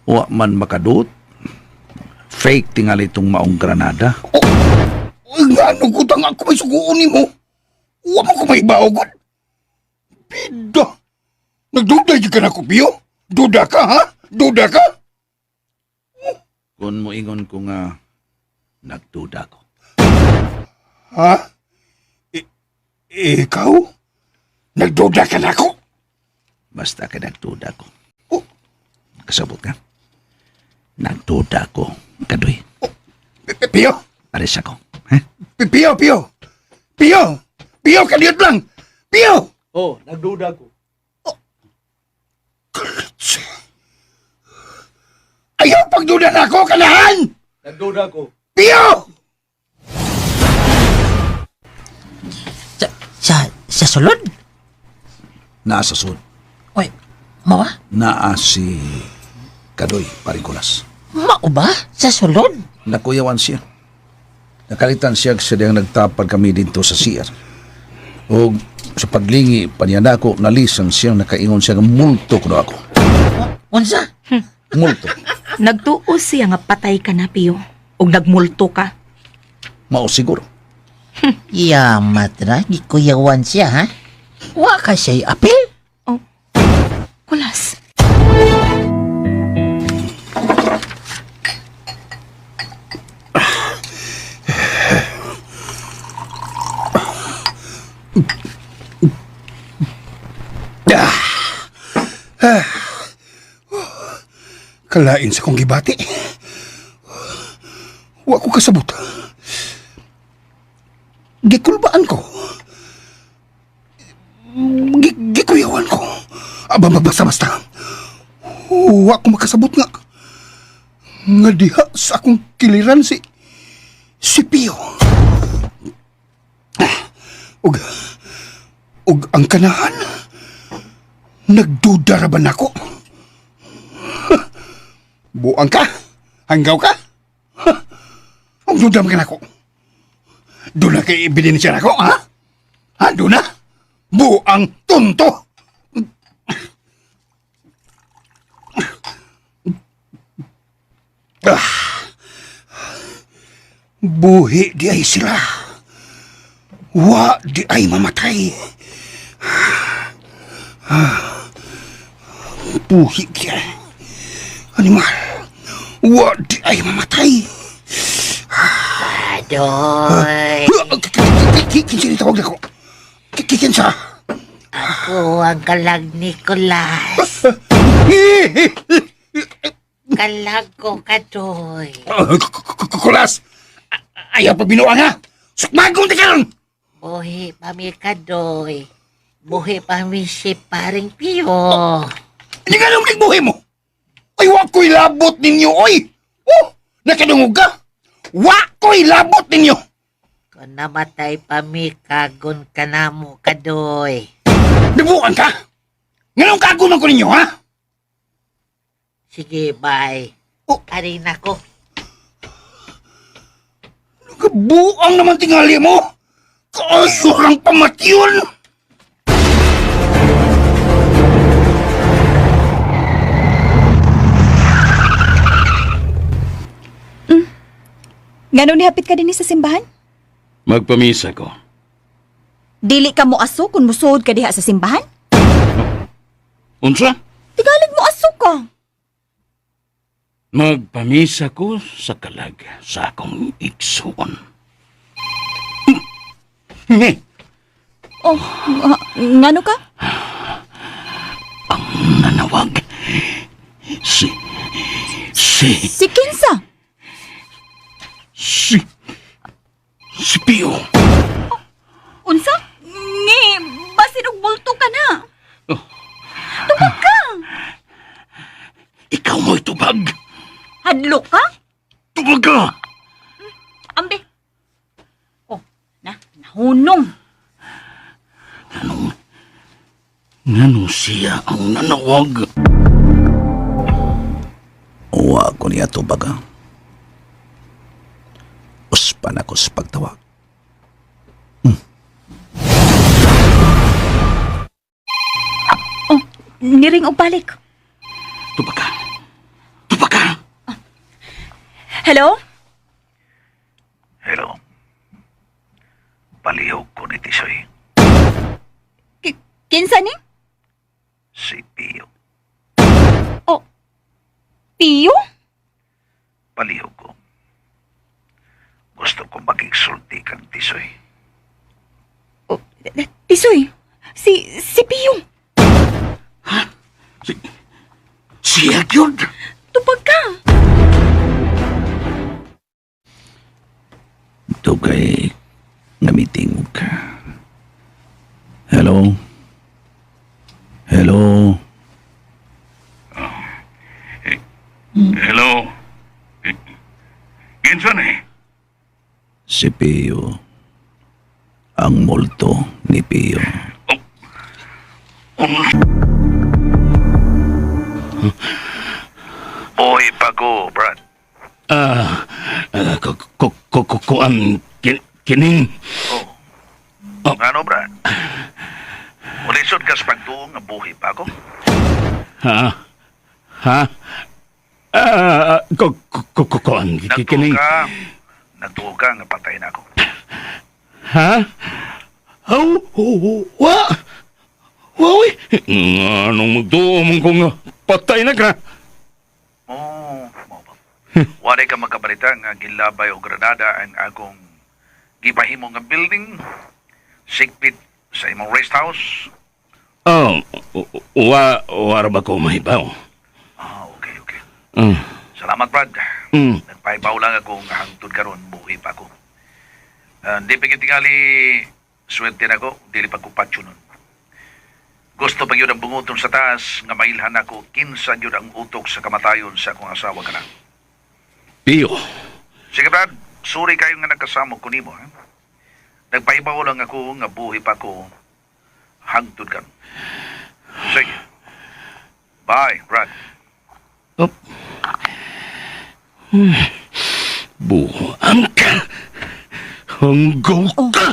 Wa man makadut. Fake tingali itong maong granada. Uy, nga ano ko tang ako may suguon nimo. Wa mo ko may baogon. Bida. Nagduda jud ka na ko, Pio. Duda ka, ha? Duda ka? Kung moingon ko nga nagduda ko. Ha? Ikaw? Nagduda ka na ako? Basta kay nagduda ko. Oh. Kasabot ka? Nagduda ko. Kadoy, Pio? aris ako. Ha? Pio, Pio! Pio! Pio, kaliyot lang! Pio! Oh, nagduda ko. Ayaw pagduda na ako, kanahan! Nagduda ko. Pio! Sa sulod? Naa sa sud. Uy, mawa? Naa si Kadoy Parikulas. Mao ba? Sa sulod? Nakuyawan siya. Nakalitan siya sa diyang nagtapad kami dito sa CR. O sa paglingi pa niya nako, nalisan siyang nakaingon siya nga multo kuno ako. Unsa? Multo. Nagtuo siya nga patay ka na, Pio. Ug nagmulto ka. Mao siguro. Yamat ra, gikuyawan siya, ha? Wa ka siya'y apil? Oh. Kulas. Kalain sa kong gibati. Wa ko kasabot. Gikulbaan ko. Gikuyawan ko. Aba, basta-basta. Wa ko makasabot nga. Nga diha sa akong kiliran si Pio. Ug, ug ang kanahan, nagduda ra ba nako? Buang ka? Hanggaw ka? Ha? Ang dudam ka nako. Doon na kay ebidensya nako, ha? Ha, doon na? Buang tunto! Ah. Buhi di ay sila. Wa di ay mamatay. Ah. Buhi di ay. Animal, wa di ay mamatay. Adoy, Kinsa ni tawag nako? Kinsa? ako ang kalag Nicolas. Kalag ko, Kadoy. Kulas! Ayaw pa binuang ha! Sukmagong di karon! Buhi pa mi, Kadoy. Buhi pa mi si paring Pio. Hindi ka naman buhi mo! Ay, wa ko'y labot ninyo, oy! Oh, nakadungog ka! Wa ko'y labot ninyo! Kung namatay pa mi, kagon ka na mo, Kadoy. Dibukan ka! Nganong kagunan ko ninyo, ha? Sige, bye. Oh. Arin ako. Kabuang naman tingali mo! Kaayo lang pamatyon! Ngano nihapit ka dinhi sa simbahan? Magpamisa ko. Dili ka mo aso kung musuod ka diha sa simbahan? Unsa? Tigalig mo aso ka. Magpamisa ko sa kalag sa akong igsuon. Nge, Oh, ngano ka? nanawag. Si... Si... Si Kinsa. Si... Si Pio. Unsa? Ngi, basin og bulto ka na. Oh. Tubag ka. Ikaw mo'y tubag. Hadlok ka? Tubag ka! Ambi. Oh, na, nahunong. Anong... Nganong siya ang nanawag? Uwa ko niya tubaga. Uspan ako sa pagtawag. Oh, niring og balik. Tubag ka. Tubag ka! Hello? Hello. Palihog ko ni Tisoy. Kinsa ni? Si Pio. Oh, Pio? Palihog ko. Gusto ko magigsulti kang Tisoy. Oh, Tisoy, si Pio. Si... Siya yun! Tubag ka. Dugay nga mitingog ka. Hello? Hello? Hello? Kinsa ni? Si Pio. Ang multo ni Pio. Oy, Pago, Brad. Ah, ku ku ku ku kuan kining Oh. Ano, Brad? Ulisod ka sa pagtuong nga buhi pa ako? Ha? Ha? Ah, ku ku ku kuan kining ka. Nagtuo ka nga patay na ako. Ha? Aw, oh, wa. Wa oy. Nganong magduo man ko nga patay na ka. Oo, mao ba? Wala ka makabalita nga gilabay og granada ang akong gipahimo nga building sigpit sa imong rest house. Oh, wa wa ra ba ko mahibaw? Ah, okay, okay. Mm. Salamat, Brad. Mm. Nagpahibaw lang ako nga hangtod karon buhi pa ako. Di pa gyud tingali swerte na ko, dili pa ko patyo nun. Gusto pa gyud ang bunguton sa taas nga mailhan ako kinsa gyud ang utok sa kamatayon sa akong asawa kana. Pio. Sige, Brad. Sorry kayo nga nagkasamo ko nimo, ha? Nagpahibaw lang ako nga buhi pa ko hangtod karon. Sige. Bye, Brad. Oh. Buang ka. Hanggaw ka.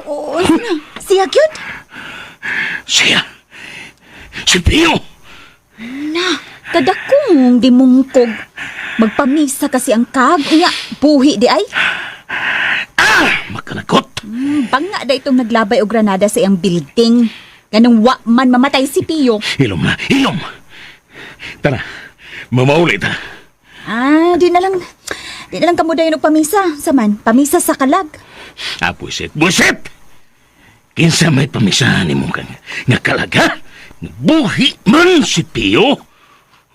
Oo, oh, na. Siya gyud. Siya. Si Pio. Na, kadakong dimungkog. Magpamisa kasi ang kag. Unya, buhi di ay. Ah! Makanagot. Banga da itong naglabay og granada sa iyang building. Ganong wa man mamatay si Pio. Hilom na. Hilom. Tara. Mamaulit ha. Ah, di na lang. Di na lang kamo dayon og pamisa. Saman, pamisa sa kalag. Ah, buisit. Buisit! Kinsa may pamisahan ni mo kang nga kalaga? Buhi man si Pio.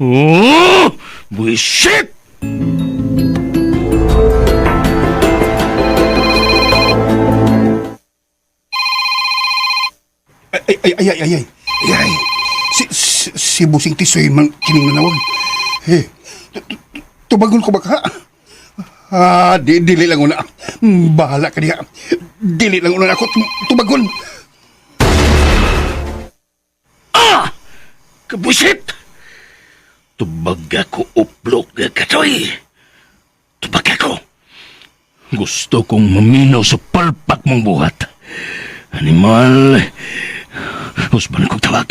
Oh! Buisit! Ay, ay, ay, ay, ay, ay, ay. Si Busing Tisoy man kining nanawag. Eh, tubagon ko ba ka? Ah, dili lang una. Bahala ka diha. Dili lang una ako tubagon. Ah! Kabuisit! Tubag ako uplok katoy. Tubag ako. Gusto kong maminaw sa palpak mong buhat. Animal. Husban kong tawag.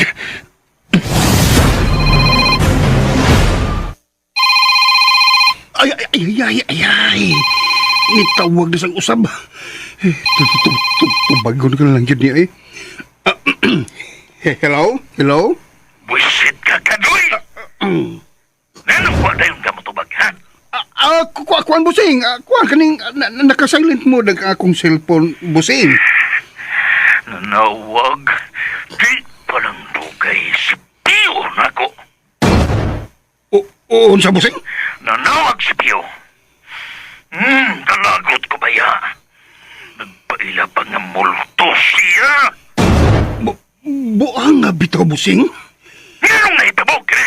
Ay, ay, ay, ay, ay, ay. Nitawag na sang usab. Eh, tubagon ko na lang yun niya eh. Ah, hello? Hello? Buisit ka, Kadoy! Nanong wa na yung gamotubag, ha? Kuan busing. Kuan kaning naka-silent mode ang akong cellphone busing. Nanawag, di palang dugay si Pio nako. O, unsa busing? Nanawag si Pio. Kalagot ko ba ya? Nagpaila pa nga multo siya. Buang nga bitaw busing? Nganong nahitabog, kre?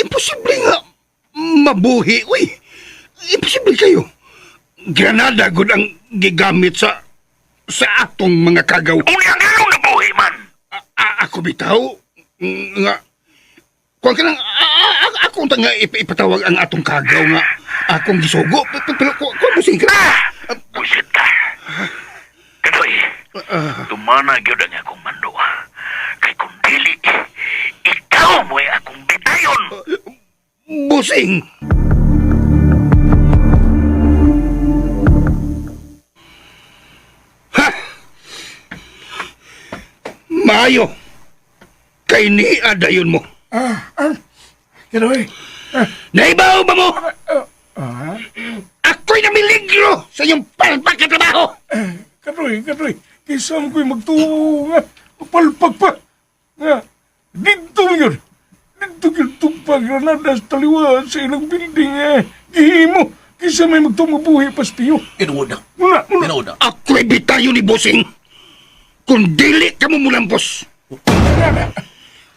Imposible nga mabuhi, uy. Imposible kayo. Granada gud ang gigamit sa atong mga kagaw. Unya nganong nabuhi man? Ako bitaw nga kuan ka nang ako unta nga ipatawag ang atong kagaw nga akong gisugo pero kuan busing ka. Buisit ka. Kadoy, tumana gyud ang akong mando. Kay kung dili, ikaw mo'y akong bitayon. Busing. Ha! Maayo. Kay ni adayon mo. Kanoy, Naibaw ba mo? Ako'y namiligro sa iyong palpak na trabaho. kanoy, kanoy, kaysa mo ko'y magtuo nga, mapalpag pa. Nga, dito mo yun. Dito yun tugpa granada sa taliwa sa ilang building eh. Gihimo, kaysa may magtumubuhi pas piyo. Tinuod na. Muna, muna. Tinuod na. Ako'y bitayo ni Busing. Kung dili ka mo mulampos,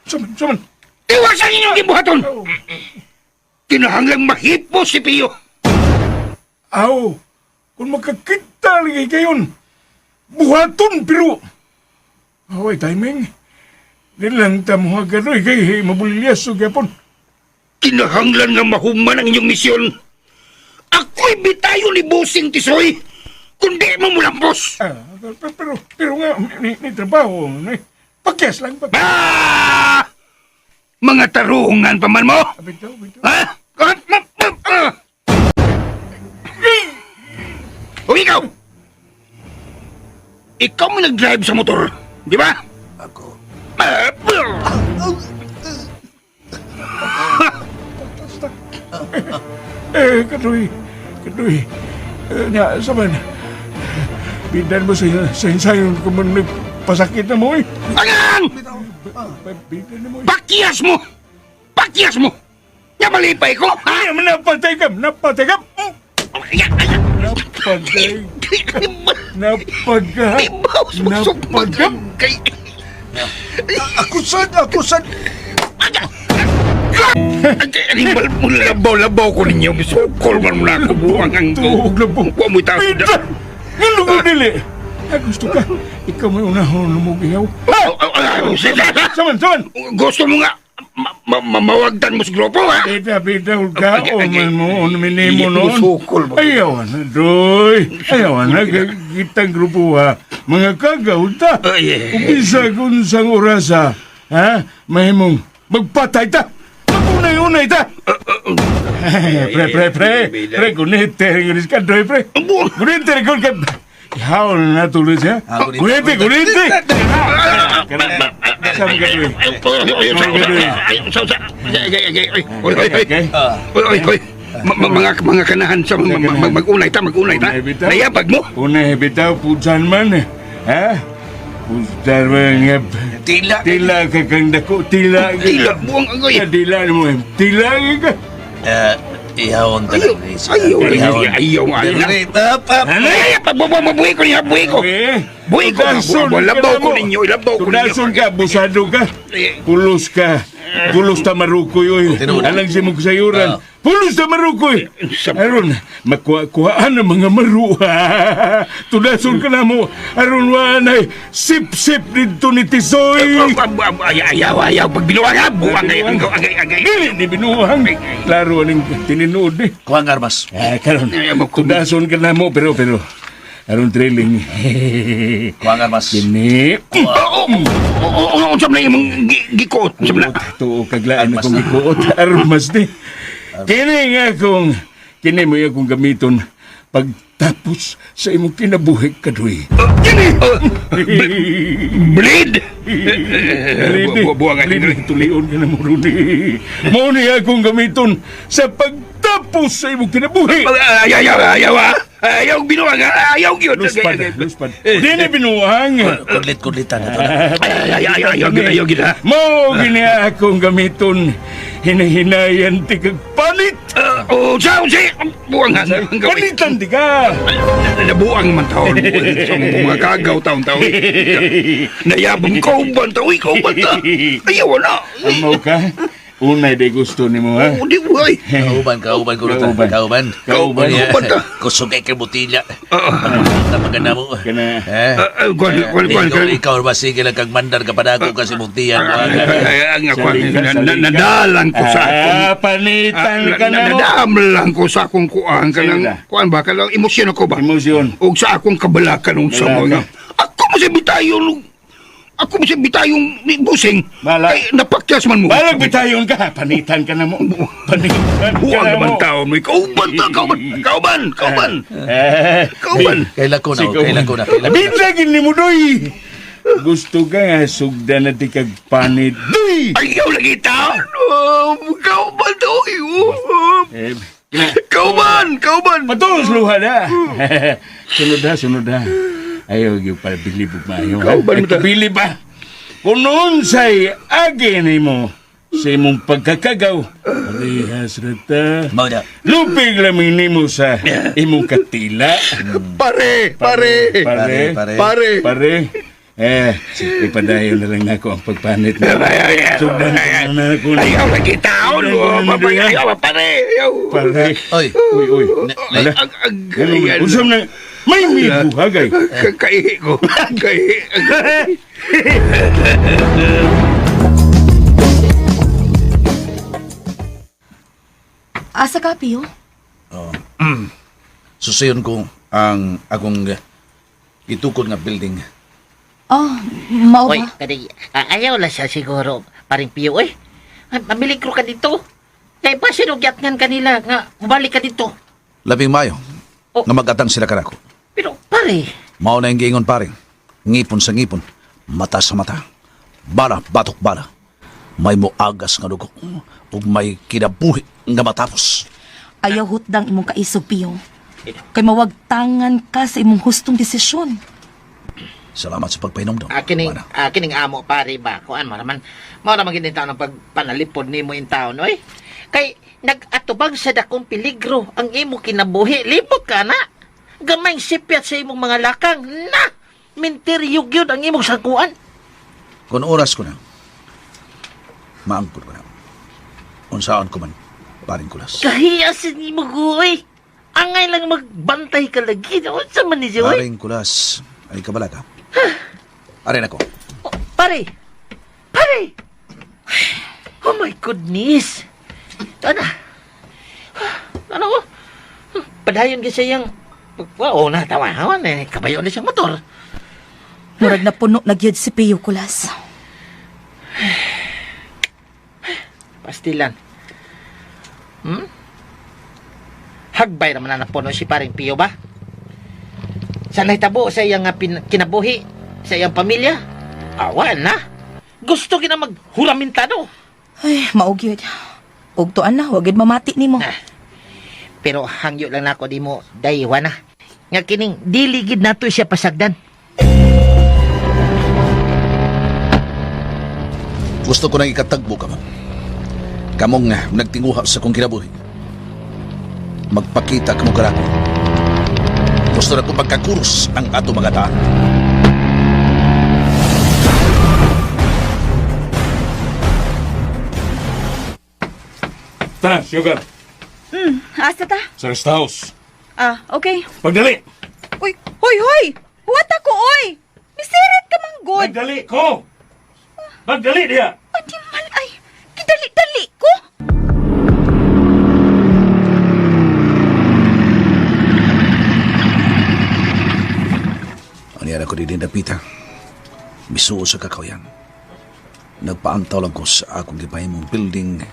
Saman, saman. iwasan ninyong gibuhaton. Kinahanglang mahipo si Pio. Aw, kung makakita lagi kayon, buhaton pero. Away, timing. Di lang ta mo kanoy kay mabulilyas o gyapon. Kinahanglan nga mahuman ang inyong misyon. Ako'y bitayo ni Busing Tisoy. Kung di mo mulampos. Ah, pero nga, ni trabaho, ni, pagkes lang, pagkes. Ah! Mga tarungan pa man mo! Bitaw, bitaw. Ha? Ah, ah, ah! O ikaw! Ikaw mo nag-drive sa motor, di ba? Ako. Ah, Eh, kadoy, kadoy. Eh, nya, saman. Bidan mo sa ensayo kung man nagpasakit na mo eh. Angang! Bidan na mo eh. Pakyas mo! Pakyas mo! Nga malipay ko, ha? Ay, napatay ka! Napatay ka! Napatay. Napagka. Ibaws mo Napagka. kay... Ako sad, ako sad. Animal mo, labaw-labaw ko ninyo. Sukol man mo na ako buwang ang Tuog na po. Huwag mo'y tao. Bidan! Ngano ko dili? Ah, gusto ka. Ikaw may unahon mo giyaw. Saman, saman! Gusto mo nga mamawagdan mo sa grupo, ha? Bida, bida, ka. Okay, O okay. man mo, o minimo noon. Musukol mo. Ayaw na, doy. Ayaw na, kitang grupo ha. Mga kagaw ta. Ay, eh. Umpisa kung sang orasa, ha? Mahimong magpatay ta. Magunay-unay ta. Pre, pre, pre. Pre, gunite, gunite ka, doy, pre. Gunite, gunite ka. Ihaw na tuloy siya. Gunite. Gunite, gunite. Saan ka, doy? Okay. Oy, oy. Mga kanahan sa mag-unay ta, mag-unay ta. Unay bitaw. Nayabag mo. Unay bitaw, pudsan man eh. Ha? Pudsan man nga. Tila. Tila ka kang dako, tila ka. Tila buang agoy. Ka, Tila mo eh. Tila ka. Eh, ihawon Ayaw, talaga ni siya. ayaw, Ihawon. ayaw, ayaw. Dili, up, up. Ay, pagbubuhi ko niya, buhi ko. Eh, Buhi ko, tudason buhi ko. ka Labaw na ko mo. ninyo, labaw ko ninyo. Tudason ka, abusado ka. Eh. Pulos ka. Pulos ta marukoy oy. Tinuod. Alang si mong sayuran. Pulos ta marukoy. Aron makuha-kuhaan ang mga maruha. Tudason ka na mo. Aron wa nay sip-sip dito ni Tisoy. Ayaw, ayaw. Pag binuang ha, buang ay, agay, agay. Dili ni binuang. Klaro aning tinuod eh. Kuha ang armas. Ah, karon. Ay, mo, Tudason ka na mo pero pero aron trailing. Kuha ang armas. Kini. Oo, oo, oo, na imong gikuot. Unsa man na? Tuo kaglaan akong gikuot. Armas ni. Kini nga akong, kini mo akong gamiton pagtapos sa imong kinabuhi kaduy. Kini! Bleed! Ready? Buang ay. Ready, tulion ka na mo, Rudy. Mo ni akong gamiton sa pagtapos sa imong kinabuhi. Ayaw, ayaw, ayaw, ah. Ayaw, binuang, ah. Ayaw, gyud. Luspad, luspad. Dini binuang. Kudlit, kudlitan. Ito na. Ayaw, ayaw, ayaw, gyud, ayaw, gyud, ah. Mo gini akong gamiton. Hinahinayan ti kag palit. Oh, sa, sa, buang ha. Palitan ti ka. Nabuang man taon. Sa mga kagaw taon taon. Nayabang kauban ta, uy, kauban ta. Ayaw, wala. Amaw ka. Unay di gusto nimo ha. Oh, di, uy. Kauban, kauban ko na. Kauban. Kauban. Kauban. Kauban ta. Kusog kay kay butila. Pagkakita maganda mo. Kana. Eh? Kuan, kuan, kuan. Ikaw, ikaw ba sige lang kag mandar ka padago kasi muktiyan. Ang ako, Salika, salika. nadalang ko sa akong Ah, panitan ka na mo. Nadam lang ko sa akong kuan kanang Sila. kuan ba kanang emosyon ako ba. Emosyon. Og sa akong kabalakan unsa mo Balaka. nga. Ako mo sa bitayon ako mo sa bitayong busing. Bala. Kay napakyas man mo. Balag bitayon ka. Panitan ka na mo. Panitan ka Buang na naman mo. taon mo. Kauban ta, kauban, kauban, kauban. Eh, Kauban. Kailan ko na, oh, kailan ko na, kailan ko na. Bintagin ni mo, doy. Gusto ka nga, sugdan na ti kag panit. Doy! Ayaw lagi taon. Oh, Kauban ta, uy. Oh, Eh, Kauban, kauban. Patulos luha na. Sunod ha, sunod ha. Ayaw, yung pabilib og maayo. ha? Kauban mo ta. Ay, Pabilib ba? Kung noon sa'y agi nimo sa imong pagkakagaw, parehas rata. Mao na. Lupig lamang nimo sa imong katila. Pare, pare. Pare, Pare, Pare. pare. Eh, ipadayon na lang nako ang pagpanit na. Sugdan ko na ako. Ayaw lagi taon. Sugdan ko na Oh, na Ayaw, pare. Ayaw. Pare. Oy. Uy, uy. Na- Ag, ag, Ganun, ayan. usam na. May mibuhagay. Kaihi ko. Kaihi. Asa ka, Pio? Susayon ko ang akong gitukod nga building. Oh, mao Oy, ba? kadi, ayaw lang siya siguro, paring Pio, oy. Ay, Mamiligro ka dito. Kay pa sinugyat ngan kanila nga mabalik ka dito. Labing mayo Oh. nga magatang sila kanako. Pero pare, Mao na yung giingon pare. Ngipon sa ngipon, mata sa mata. Bala, batok bala. May moagas nga dugo ug may kinabuhi nga matapos. Ayaw hutdang imong kaisog, Pio. Kay mawagtangan ka sa imong hustong desisyon. Salamat sa pagpainomdom. Kining, Wala. kining amo pare ba kuan mo naman. Mao naman gid taon ang pagpanalipod nimo in taon oy. Kay nag-atubag sa dakong peligro ang imo kinabuhi, limot ka na. Gamay sipyat sa imong mga lakang na. Minteryo gyud ang imong sangkuan. Kung oras ko na, maangkod ko na. Unsaon ko man, paring kulas. Kahiya sa nimo oy. Angay lang magbantay ka lagi. Unsa man ni siya, oy? Paring kulas, ay kabala ka. Arin ako. Oh, pare! Pare! Oh my goodness! Ito na. Ano ko? Padayon kasi yung... Oo na, tawa. Hawan eh. Kabayo na siyang motor. Murag na puno na gyud si Pio Kulas. Pastilan. Hmm? Hagbay naman na napuno si paring Pio ba? Sa nahitabo sa iyang kinabuhi, sa iyang pamilya? Awan na. Gusto kina maghuramintado. Ay, mao gyud. Ug tuan na, wa gyud mamati nimo. Ah. Pero hangyo lang nako di mo daywa na. Nga kining dili gid nato siya pasagdan. Gusto ko nang ikatagbo ka mo. Kamong nagtinguha sa kong kinabuhi. Magpakita ka mo karako. Gusto na kong pagkakuros ang ato mga daan. Tara, sugar. Asa ta? Sa rest house. Ah, okay. Pagdali! Uy, hoy, hoy! Huwat ako, oy! Misirit ka mang good. Pagdali ko! Pagdali diya! Animal ay, kidali-dali ko. Ano ako din dapita. Misuo sa kakawayan. Nagpaantaw lang ko sa akong gipahimong building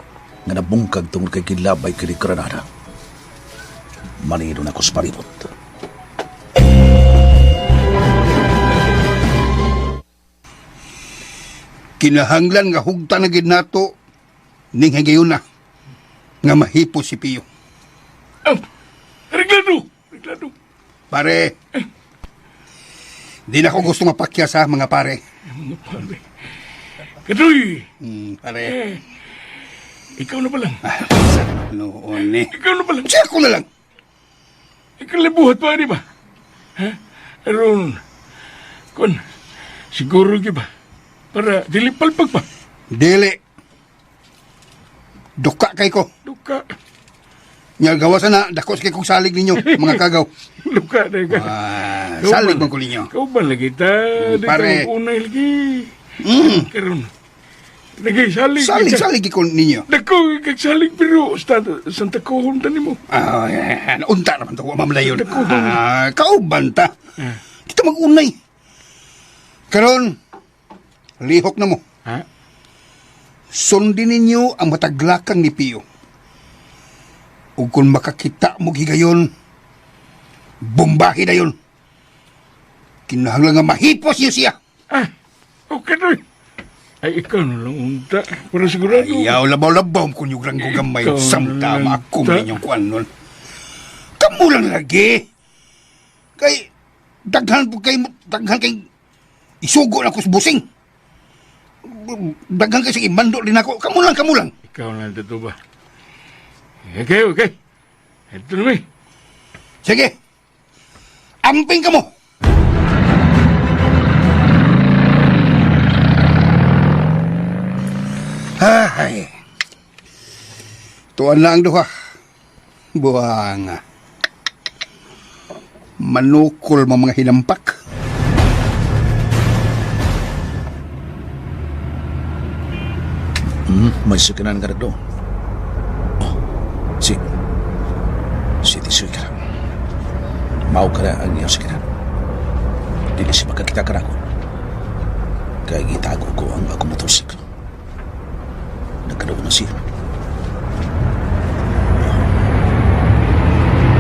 nga nabungkag tungod kay gilabay kini Granada. Manido na ko sa palibot. Kinahanglan nga hugtan na gid nato ning higayon na nga mahipo si Pio. Ah, reglado! Reglado! Pare, di na ako gusto mapakya sa mga pare. Mga pare. Katoy! Pare, Ikaw na pa lang. noon eh. Ikaw na pa lang. Siya ko na lang. Ikaw lang buhat pa, di ba? Ha? Aron, kun, siguro gi ba? Para dili palpag pa. Dili. Duka kay ko. Duka. Nya gawasan na, dako sa kay kong salig ninyo, mga kagaw. Duka na ka. Ah, Ikaw salig ba- man ko ninyo. Ikaw ba lagi ta? Di Pare. ka unay lagi. Karon. Lagi salig. Salig, kita. salig ko ninyo. Dako kag salig pero sa Santa Cohon tani mo. Ah, eh, unta naman to, mamlayon. Dako. Ah, kauban ta. Kita mag-unay. Karon, lihok na mo. Ha? Sundin ninyo ang mataglakang ni Pio. Ug kung makakita mo higayon, bombahe na yun. Kinahanglan nga mahipos niyo siya. Ah, okay doy. Ay, ikaw na lang unta. Para sigurado. Ayaw, labaw-labaw kung yung ranggo gamay. Ikaw na Samta lang, maakom ta. ninyong kuan nun. Kamu lang lagi. Kay, daghan po kay, daghan kay, isugo na ko sa busing. Daghan kay sa imando din ako. Kamu lang, kamu lang. Ikaw na lang totoo ba? Okay, okay. Ito na may. Sige. Amping ka mo. Ay. Tuan na ang duha. Buhanga. Manukol mo mga hinampak. May sakinan ka na do. Oh, si... Si Tisoy ka na. Mao ka na ang iyong sakinan. Dili siya makakita ka na ako. Kaya gitago ko ang akong motorsiklo. Nagkaroon na siya. Oh.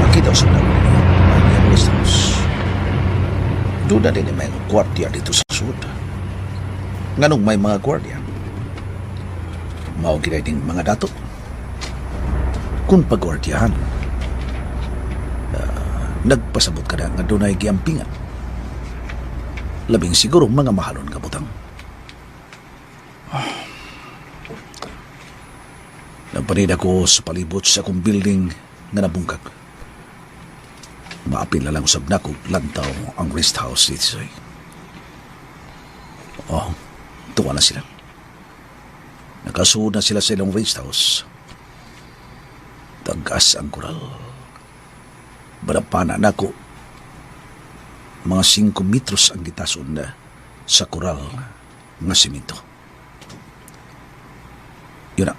Makita sa nako niya ang iyong rest house. Doon na din may gwardiya dito sa sud. Nganong may mga gwardiya? Mao ginay ding mga dato. Kung pagwardiyahan, nagpasabot ka na nga dunay giampingan. Labing siguro mga mahalon nga butang. Nagpanid ako sa palibot sa akong building nga nabungkag. Maapil na lang usab nako lantaw ang rest house dito. Oh, tuwa na sila. Nakasuod na sila sa ilang rest house. Tagas ang koral. Barapana nako. Mga 5 metros ang gitason na sa koral nga simento. Yun na.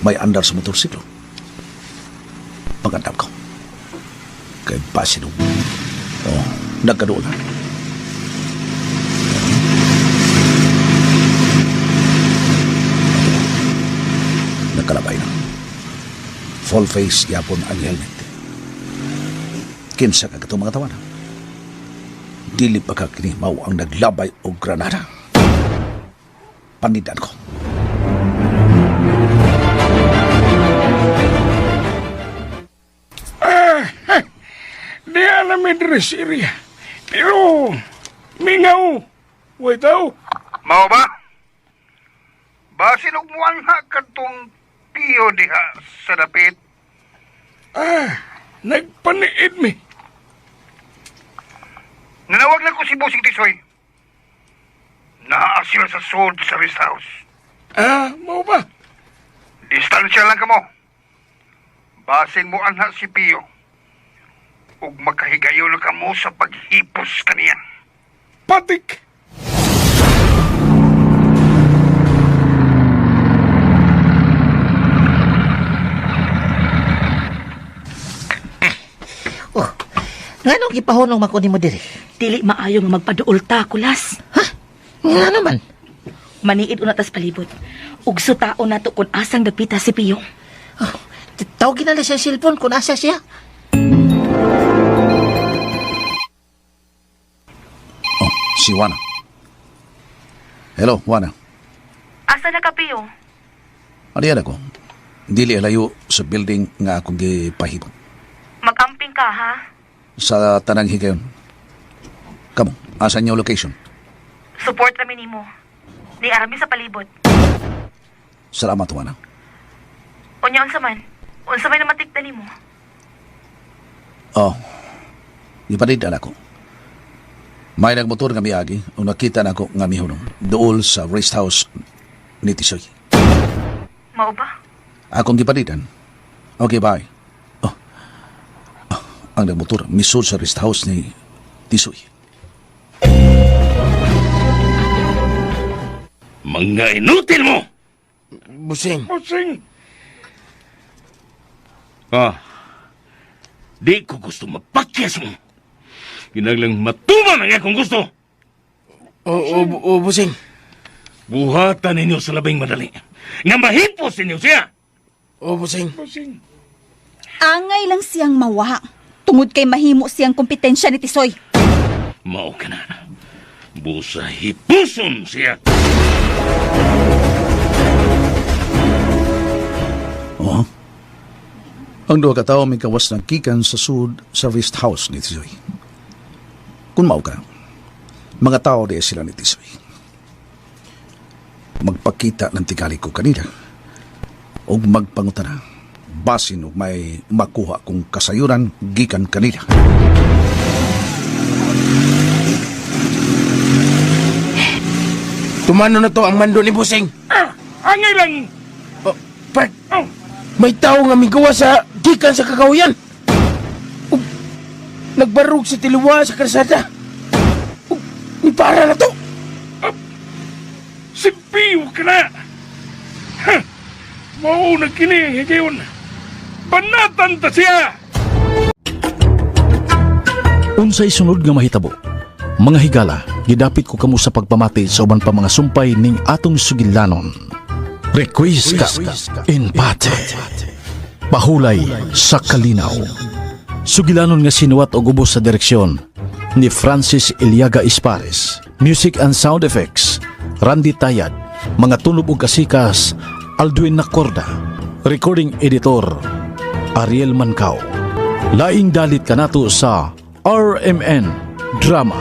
May andar sa motorsiklo. Pagandam ko. Kay basin. Oh, nagkadoon na. Nakalabay na. Full face yapon ang helmet. Kinsa ka katong mga tawana. Dili pa ka kini mao ang naglabay og granada. Panidan ko. Di na may dress area. Pero, mingaw. Way tao. Mao ba? Basin og muanha kadtong Pio diha sa dapit. Ah, nagpaniid mi. Nanawag na ko si Busing Tisoy. Naa sila sa sod sa rest house. Ah, mao ba? Distansya lang kamo. Basin mo anha si Pio. Ug makahigayon na kamo sa paghipos kaniya. Patik! Oh, nganong gipahunong man ko nimo diri? Dili maayo nga magpaduol ta, Kulas. Ha? Nga naman. Maniid una tas palibot. Ug sutaon nato kung asang dapita si Pio. Oh, tawagin na lang siya cellphone kung asa siya. Oh, si Juana. Hello, Juana. Asa na ka, Pio? Ano ako? Dili layo sa building nga akong gipahibot. Magamping ka, ha? Sa tanang higayon. Kamo, asan yung location? Support rami nimo. Ni arami sa palibot. Salamat, Juana. Unya unsa man? Unsa may namatikda nimo? Oh, ipanidaan ako. May nagmotor nga miagi, o nakita na ako nga mihunong, dool sa rest house ni Tisoy. Mao ba? Akong gipanidan. Okay, bye. Oh, oh, ang nagmotor, misud sa rest house ni Tisoy. Mga inutil mo! Busing. Busing! Ah, di ko gusto mapakyas mo. Kinahanglang matuman ang akong gusto. Oo, o, busing. Buhatan ninyo sa labing madali. Nga mahipos ninyo siya! O, busing. Busing! Angay lang siyang mawa. Tungod kay mahimo siyang kompetensya ni Tisoy. Mao ka na. Busa hipuson siya. Oo. Ang duha ka tawo may kawas ng kikan sa sud sa rest house ni Tisoy. Kung mao ka, mga tao di sila ni Tisoy. Magpakita ng tigali ko kanila o magpangutana basin og may makuha kong kasayuran gikan kanila. Tumano na to ang mando ni Busing. Ah! Angay lang! Oh, Bert, Oh! may tao nga migawa sa gikan sa kakahuyan. Ug, nagbarug sa tiluwa sa karsada. Ug, ni para na to. Si Pio ka na! Ha! Mao na kini ang higayon. Banatan ta siya! Unsay sunod nga mahitabo? Mga higala, gidapit ko kamo sa pagpamati sa uban pa mga sumpay ning atong sugilanon. Request ka in pate. Pahulay sa kalinaw. Sugilanon nga sinuwat og ubos sa direksyon ni Francis Iliaga Ispares. Music and sound effects, Randy Tayad, mga tunob ug kasikas, Aldwin Nacorda. Recording editor, Ariel Mancao. Laing dalit kanato sa RMN Drama.